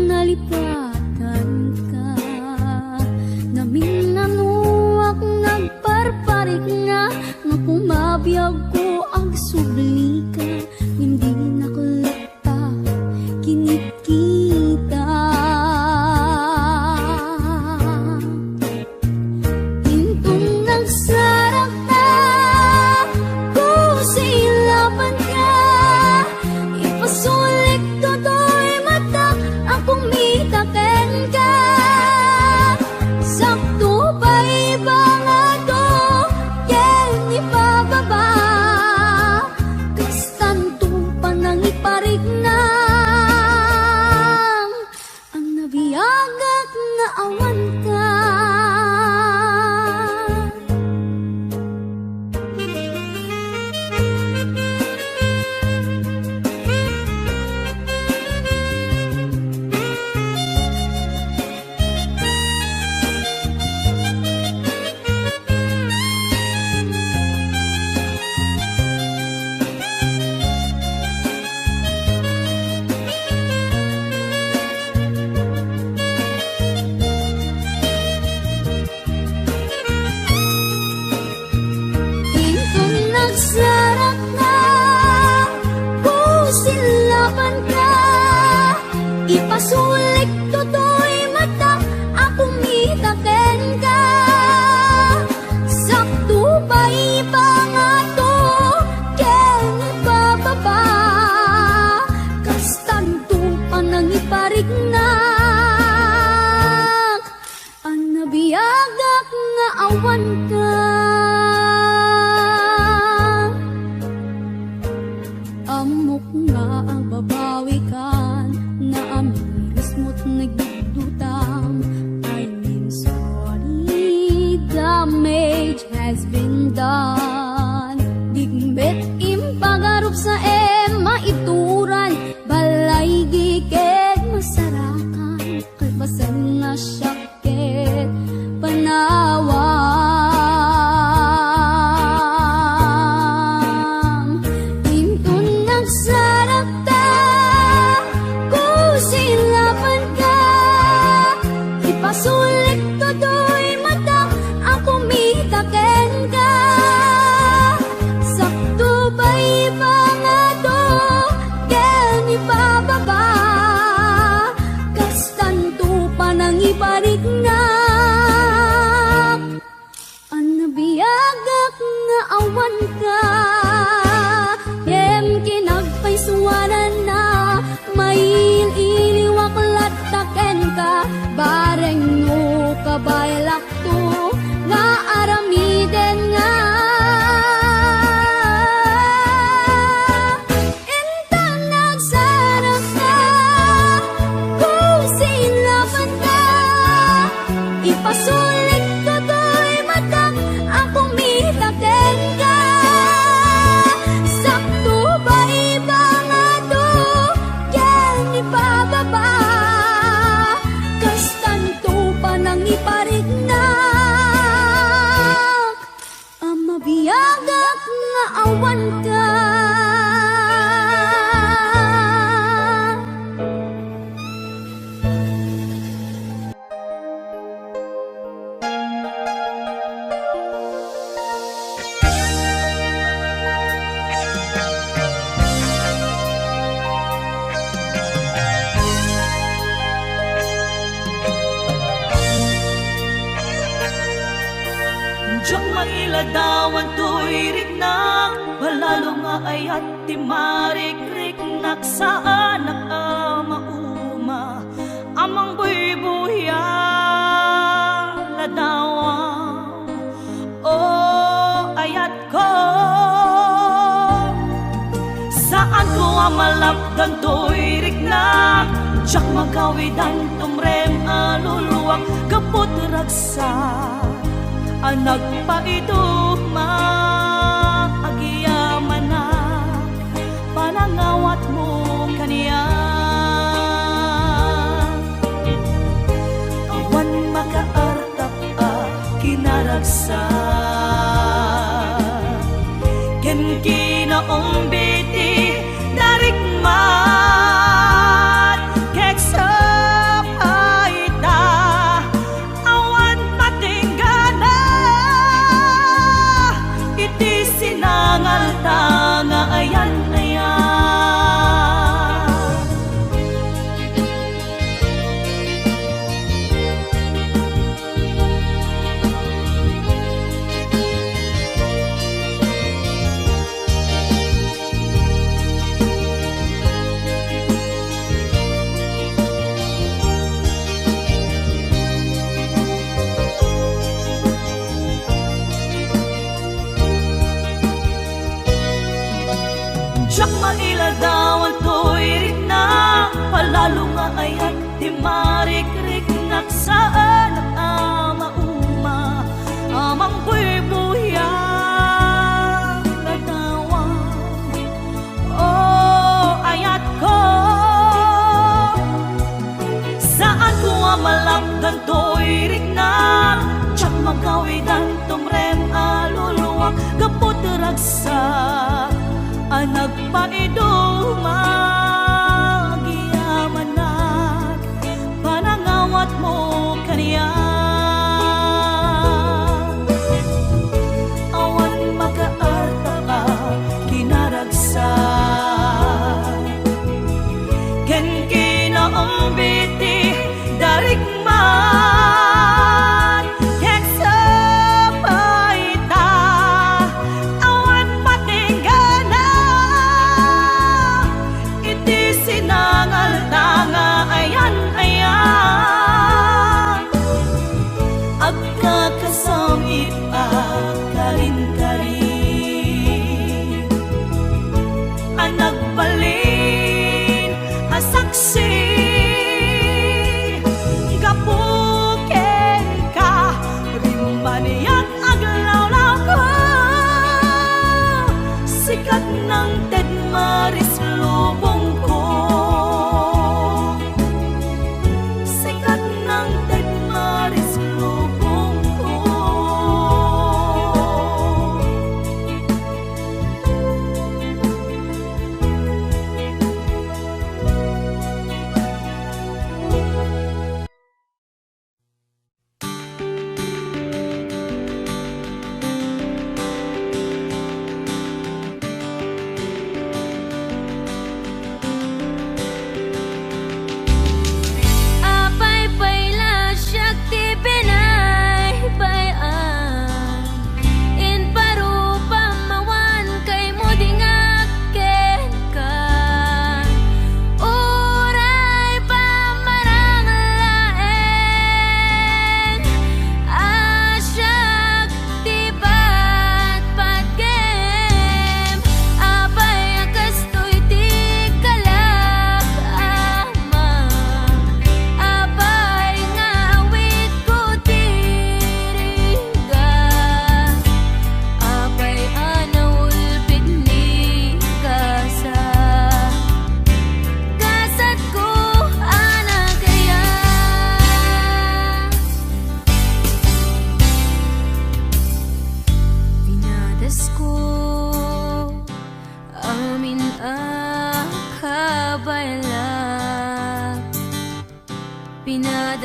nalipatanka. Naminnanoak nagparparikna, nga kumabiagko agsublika, ngem dinak latta kinitkita. Inton nagsarakta, kusilapanka, ipasulik totoy matak a kumita kenka. Sakto pay ibangato ken ipababa, kastanto panangipariknak. Agnabiagak nga awanka. Inton nagsarakta, kusilapanka, ipasulik totoy matak a kumita kenka. Sakto pay ibangato ken ipababa, kastanto panangipariknak. Agnabiagak nga awanka. Ammok nga agbabawikan, naamirismo't nagduddutam. I mean, sorry, damage has been done. Dikmet impagarup sa ema ituran, balay giked masarakan, kalpasan nga siak ket panawam. Inton nagsarakta, kusilapanka, ipasulik totoy matak a kum- nga aramiden nga inton nagsarap ka, kung sinapan ka, ipasulit ko toy matak a kumita kenka. Sakto ba ibang adu ken ipababa? Kastanto panangipariknak a mabiagak nga awan ka. Diak mailadawan toy riknak, palalo nga ayat ti marikriknak, saanak a mauma a mangbuybuya, ladawam, o ayatko. Saanko a malapdan toy riknak, diak magawidan tumrem a luluak, gapu ti ragsak a nagpaiduma, agyamanak panangawatmo kaniak. Awan makaartap a kinaragsak ken kinaumbit ti narikmat, kek sapay ta awan patinggana iti sinangalta nga ayan-ayan. Diak mailadawan toy riknak, palalo nga ayat ti marikriknak, saanak a mauma a mangbuybuya, ladawam, o ayatko. Saanko a malapdan toy riknak, diak magawidan tumrem a luluak, gapu ti ragsak a nagpaiduma, agyamanak panangawatmo kaniak. Awan makaartap a kinaragsak ken kinaumbit ti narikmat, ket sapay ta awan patinggana iti sinangalta nga ayan-ayan. Agkakasam-it a karinkarin a nagbalin a saksi gapu kenka, rimmaniak aglawlawko, sika ti nangted maris lubongko. Sika ti nangted maris lubongko.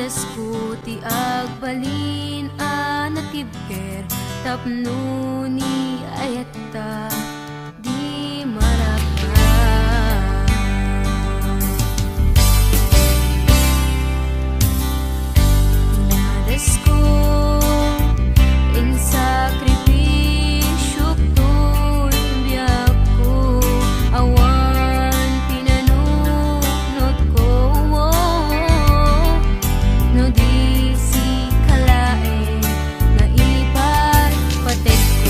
Dadasko ti agbalin a natibker tapno ni ayatta di maraka. Dadasko, insakripisiok toy biagko, awan pinanunotko, no di sika laeng nga iparpateg.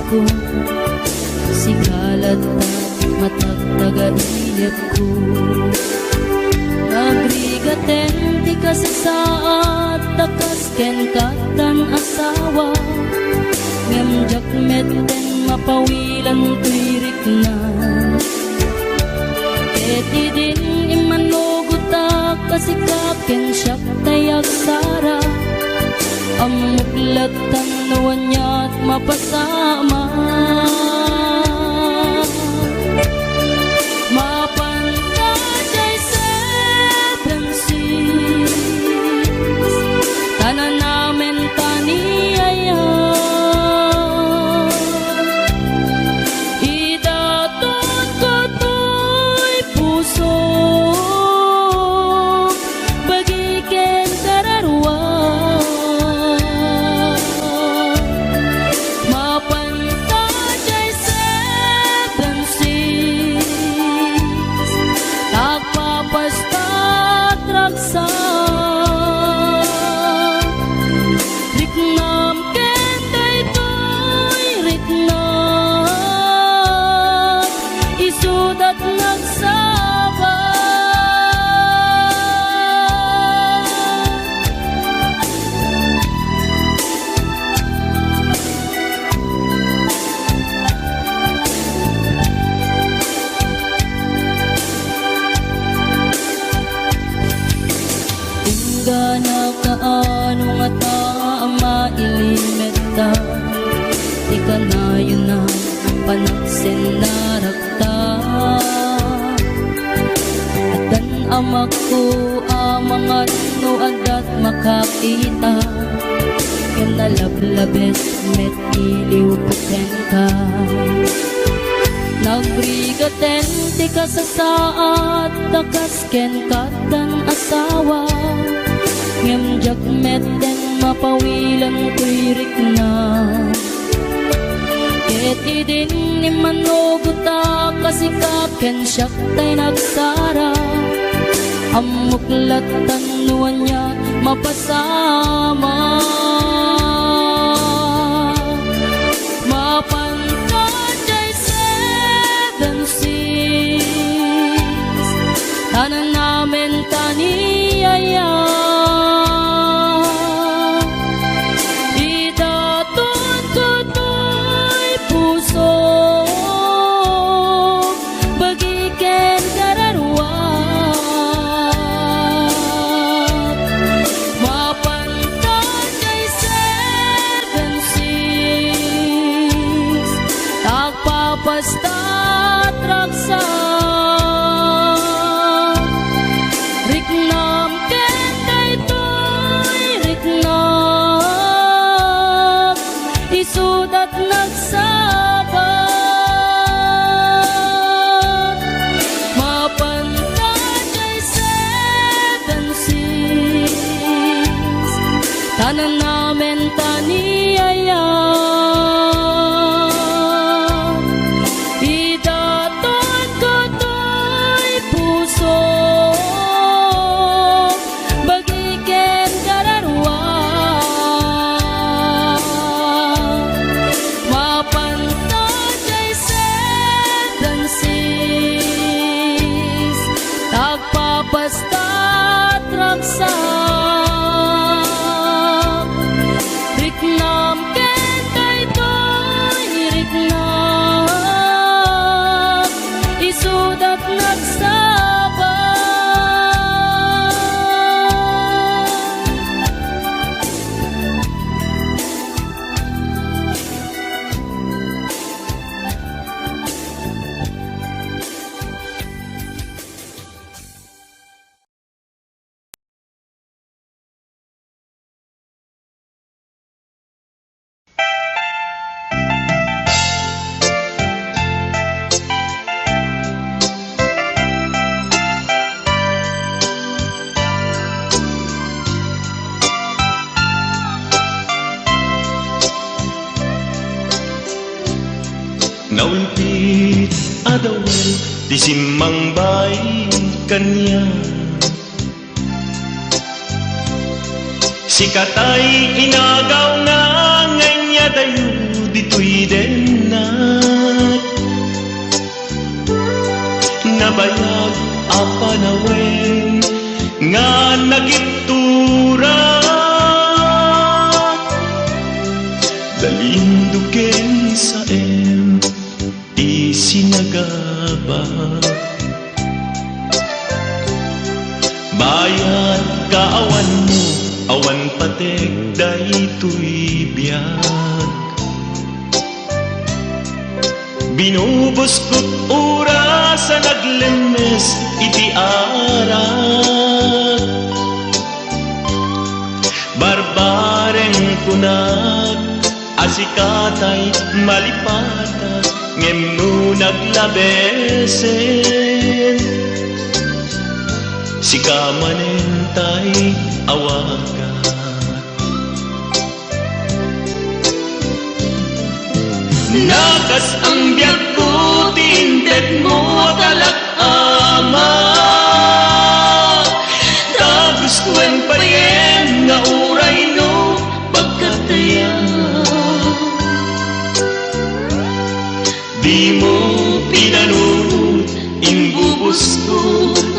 Sika latta matagtagainepko. Nagrigaten ti kasasaad ta kas ken kattan asawa, ngem diak metten mapawilan toy rikna. Ket idin immanugotak a sika ken siak tay agsara, ammok latta no aniat mapasamak. Mapanta jay seven six, ta nanamen ta ni aya. Idatonko toy puso, bagi ken kararua. Mapanta jay seven six, agpapastat ragsak. Riknam ken daytoy riknam, isudat nagsaba. Inggana kaano ngata a mailimetta ti kanayon a panagsennarakta. Addan amakko a mangan no addat makakita, ken nalablabet met iliwko kenka. Nagrigaten ti kasasaad ta kas ken kattan asawa, ngem diak metten mapawilan toy rikna. Ket idin immanugotak a sika ken siak tay nagsara, ammok lattan no ania mapasamak. Mapanta jay seven six, ta nanamen ta ni aya. Idatonko toy puso, bagi ken kararua. Mapanta jay seven six, agpapastat ragsak. Riknam ken daytoy riknam, isudat nagsaba. Mapanta jay seven six, ta nanamen ta ni aya. Idatonko toy puso, bagi ken kararua. Mapanta jay seven six, agpapastat ragsak. Riknam ken daytoy riknam, isudat nagsaba. Naulpit a dawel ti simmangbay kaniak. Sika tay inagawna nga inyadayo ditoy den Bayat kaawanmo, awan pateg daytoy biag. Binubuskot oras a naglemmes iti arak. Barbareng kunak a sikatay malipatak, ngem no naglabesen, sika manen tay awagak. Nakas-ang biagko ti intedmo a kalak, Ama. Ta gustoen payen nga uray no pagkatayan. Dimo pinanunot, imbubusko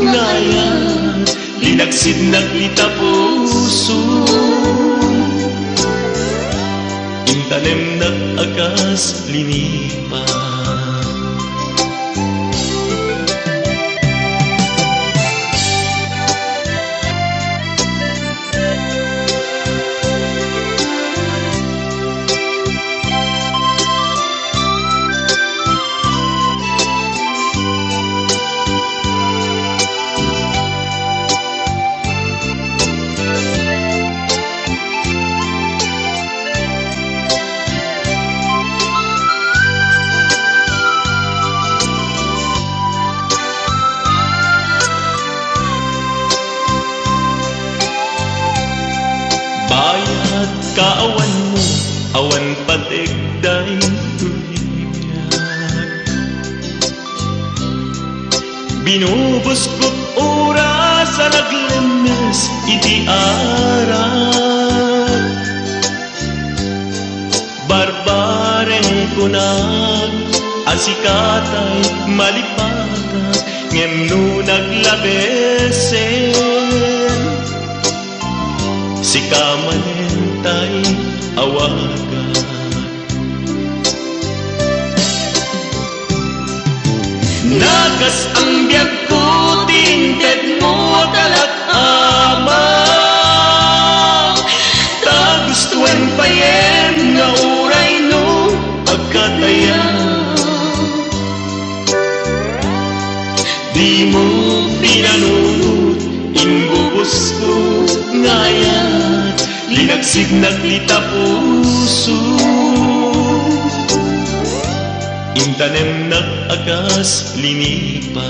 nga ayat, linaksidnak ita puso. Intanemnak a kas linipa. Bayat kaawanmo, awan pateg daytoy biag. Binubuskot oras a naglemmes iti arak. Barbareng kunak a sikatay malipatak, ngem no naglabesen, sika manen tay awagak. Nakas-ang biagko ti intedmo a kalak, Ama. Ta gustoen payen nga uray no agkatayan. Dimo pinanunot, imbubusko nga ayat, linaksidnak ita puso. Intanemnak a kas linipa.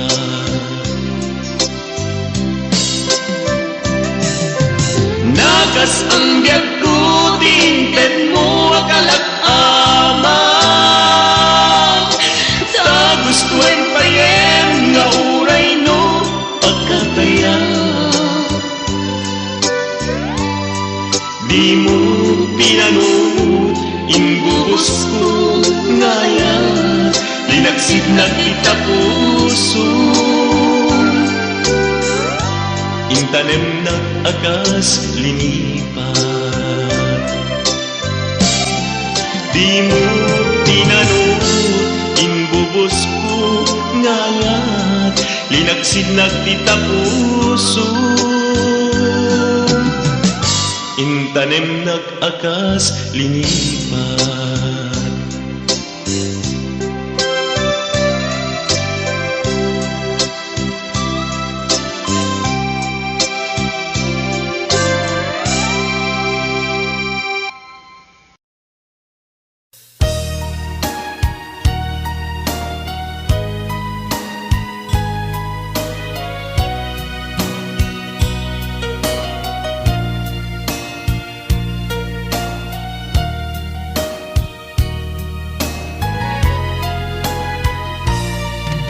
Nakas-ang biagko ti intedmo a kalak, Ama. Ta gustoen payen nga uray no agkatayan. Dimo pinanunot, imbubusko nga ayat, linaksidnak ita puso. Intanemnak a kas linipa. Dimo pinanunot, imbubusko nga ayat, linaksidnak ita puso. Intanemnak a kas linipa.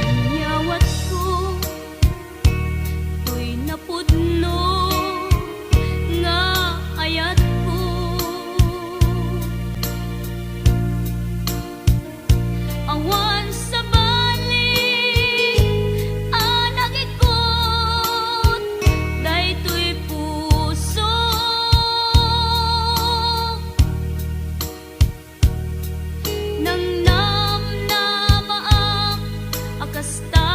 Inyawatko toy napudno nga ayatko. Awan sabali a nagikot daytoy puso. Nangnamnamaak a kasta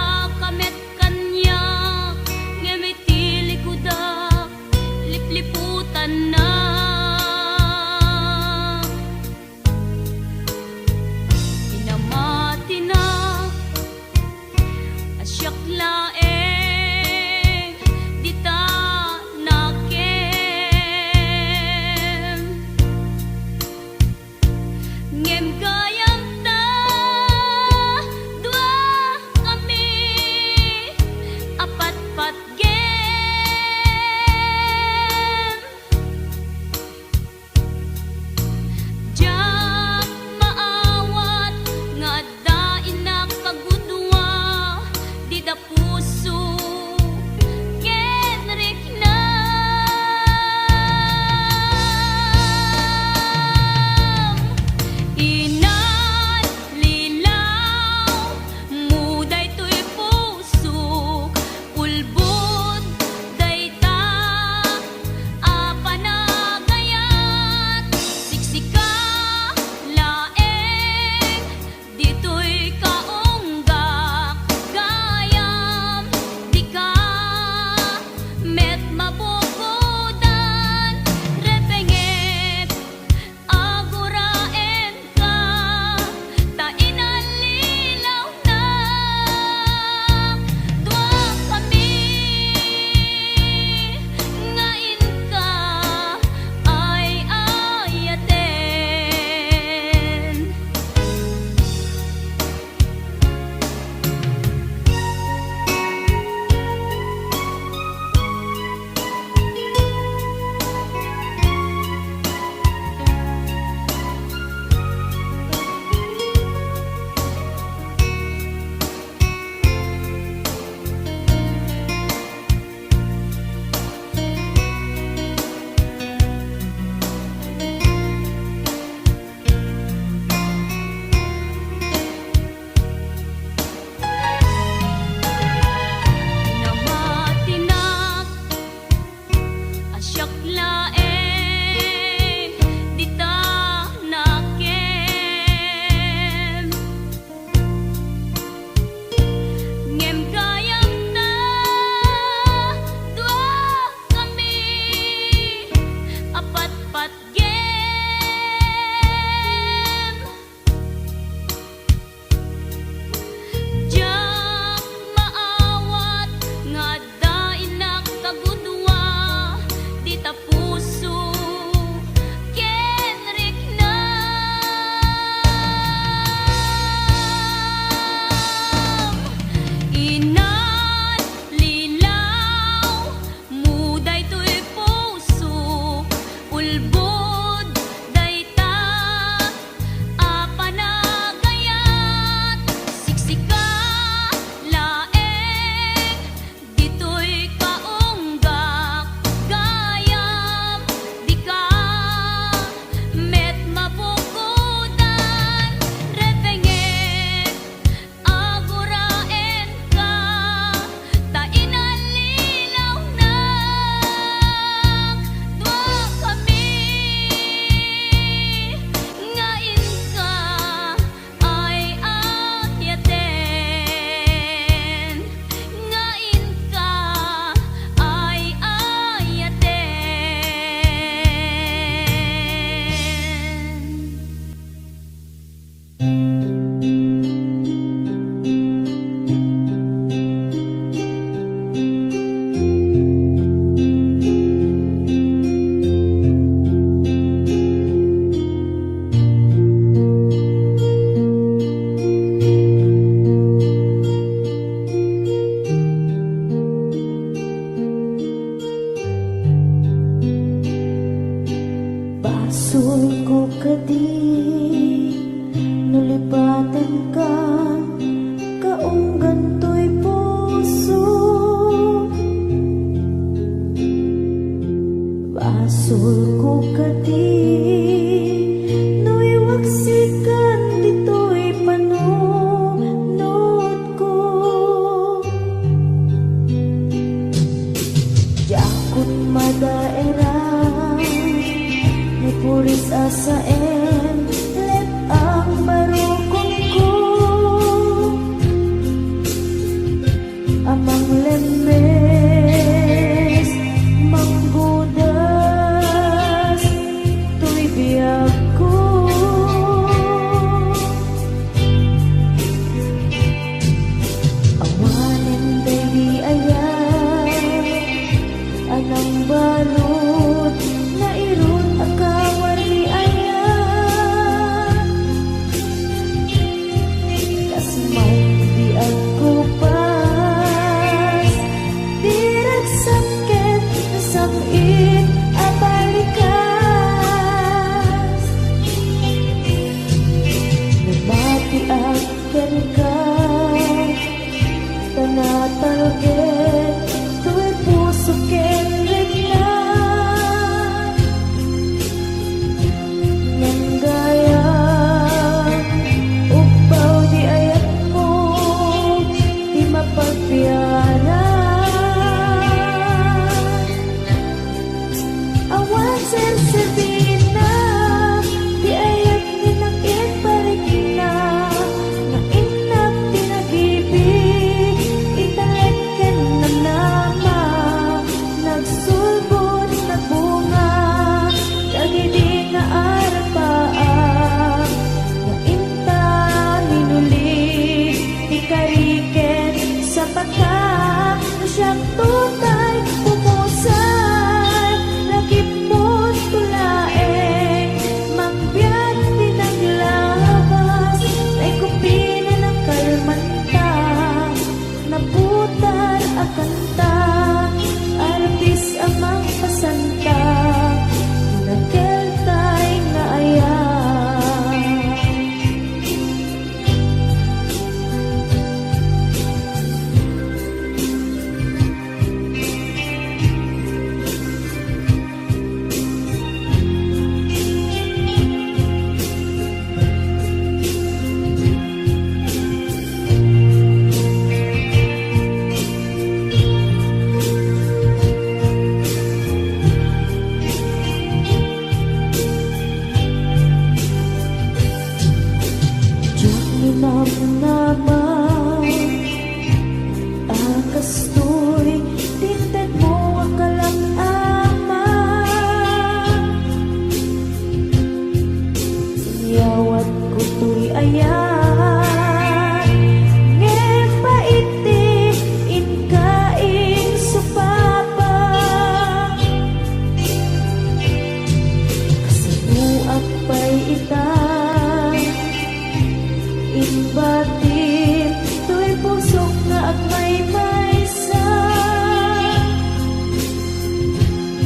Imbatim toy pusok nga agmaymaysa,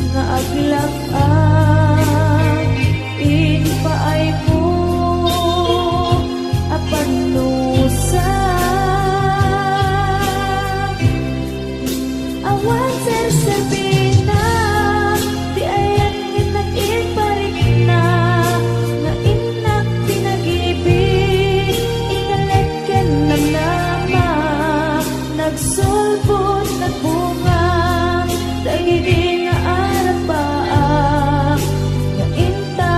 nga aglak-ak impaaymo a pannusa. Awan serserbina ti ayan nga innak imparikna, nga innak pinagibi, inalek ken namnama, nagsulbod, nagbunga, dagidi nga arapaak, nga inta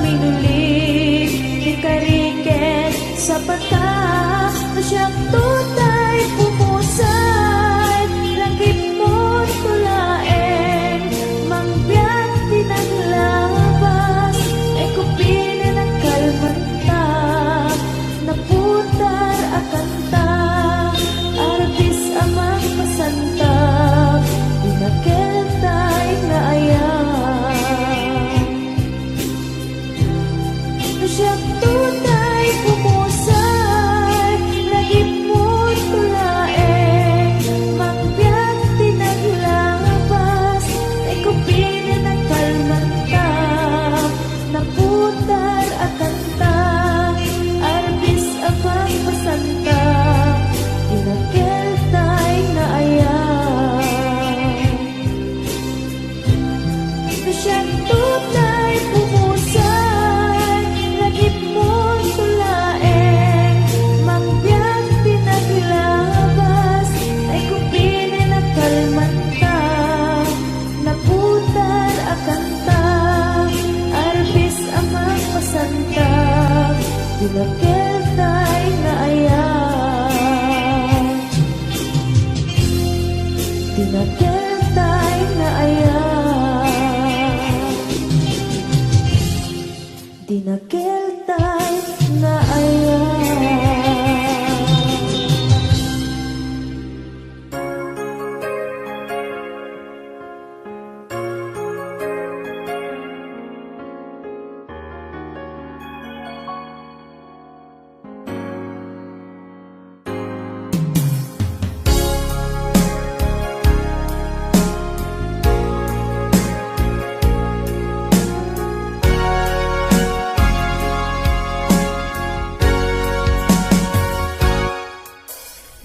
minuli ti kari ken sapata, no siak tutay pumusay, lagipmo to laeng, mangbiag ti naglabas, ay kupinen a kalmanta, naputar a kanta, arbis a mangpasanta, dinakel tay nga ayat. No siak tutay pumusay, lagipmo to laeng, mangbiag ti naglabas, ay kupinen a kalmanta, naputar a kanta, arbis a mangpasanta, dinakel tay nga ayat. Siak tutay pumusay, lagipmo to laeng, mangbiag ti naglabas, ay kupinen a kalmanta, naputar a kanta, arbis a mangpasanta, dinakel tay nga ayat. Dinakel tay nga ayat. Dinakel tay nga ayat.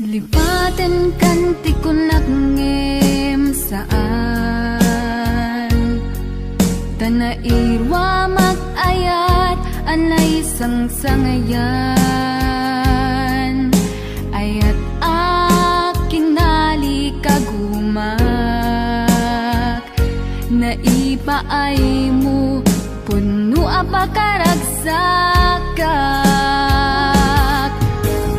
Lipatenkan ti kunak ngem saan. Ta nairuamak ayat a naisangsangayan. Ayat a kinalikagumak. Naipaaymo, pudno a pakaragsakak.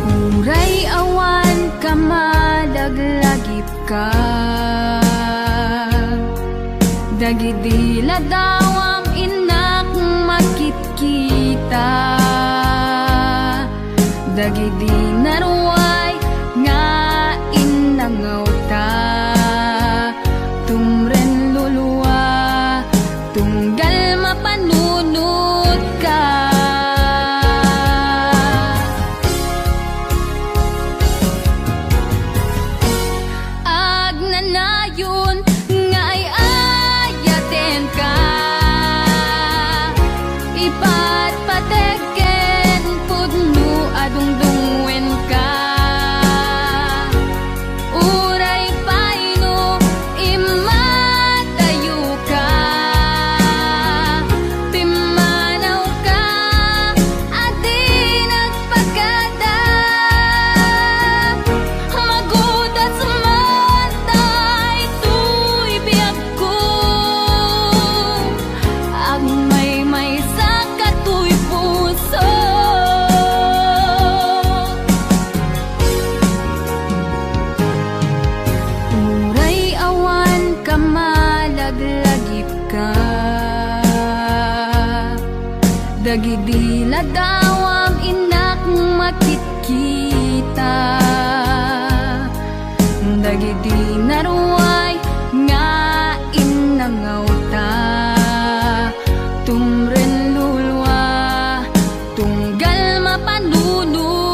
Uray awan ka, malaglagipka. Dagidi ladawam, innak makitkita. Dagidi naruay nga innangawta. Tumren lulua, tunggal mapanunotka. Agnanayon nga ay-ayatenka, ipatpatek ken pudno a dungdungngoenka. Uray pay no immadayoka, pimmanawka a di nagpakada. Magudas man daytoy biag ko, agmaymaysa ka toy puso. Uray awan ka, malaglagipka. Dagidi ladawam, innak makitkita. Dagidi naruay nga innangawta, tumren lulua, tunggal mapanuno.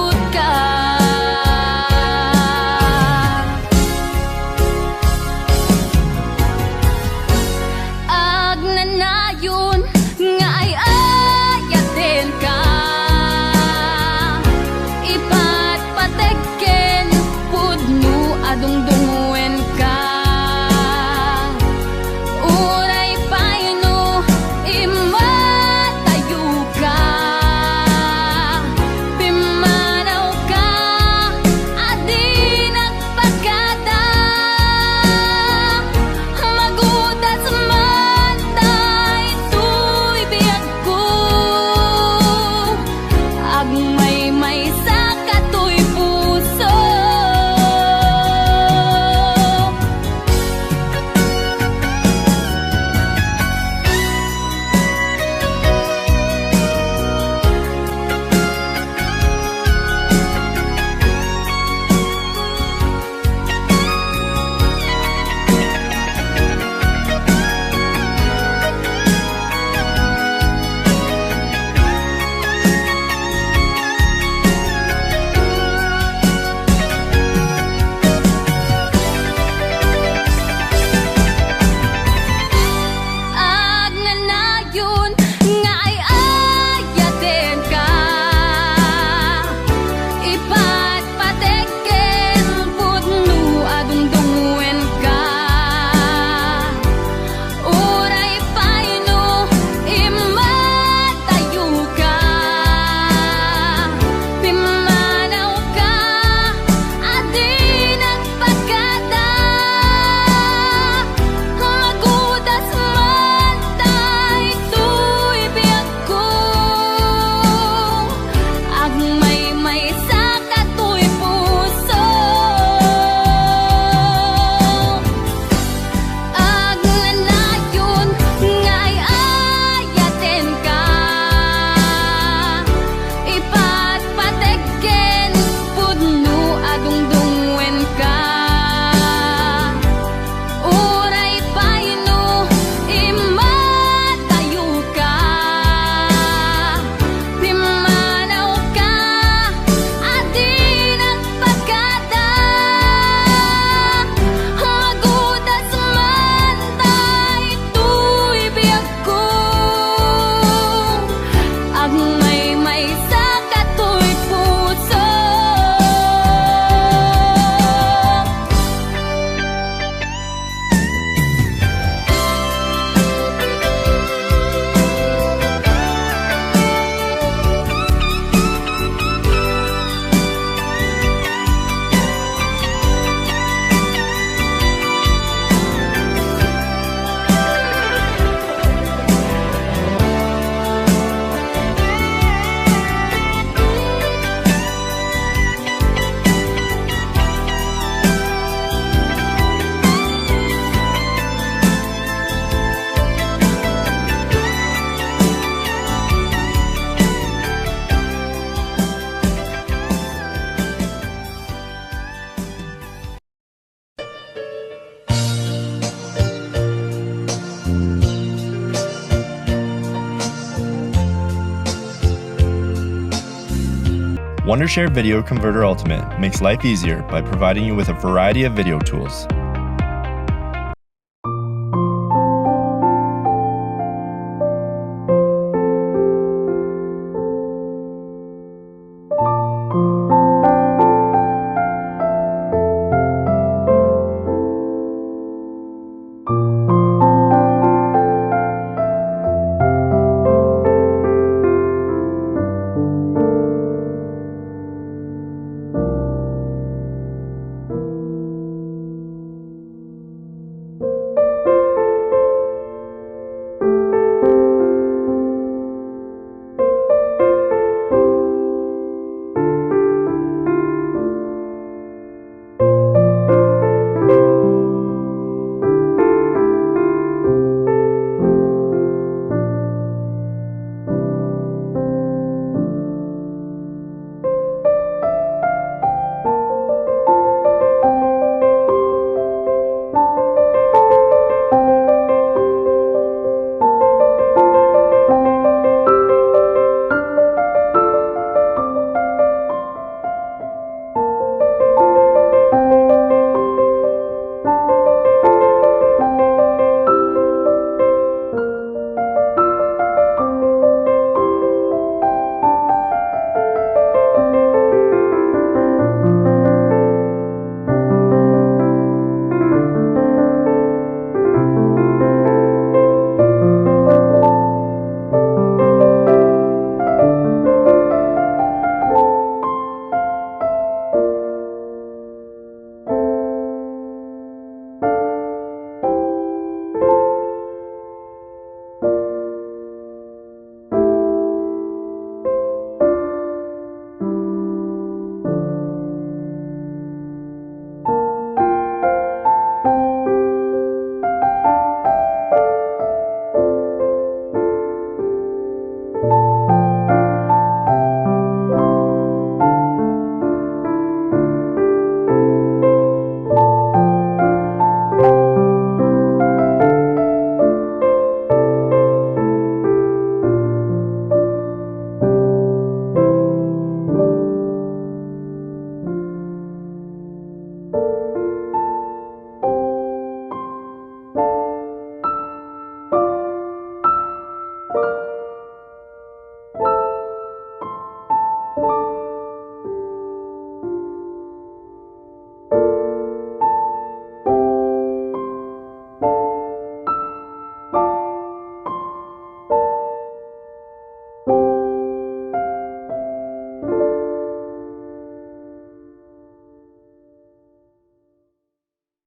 Wondershare Video Converter Ultimate makes life easier by providing you with a variety of video tools.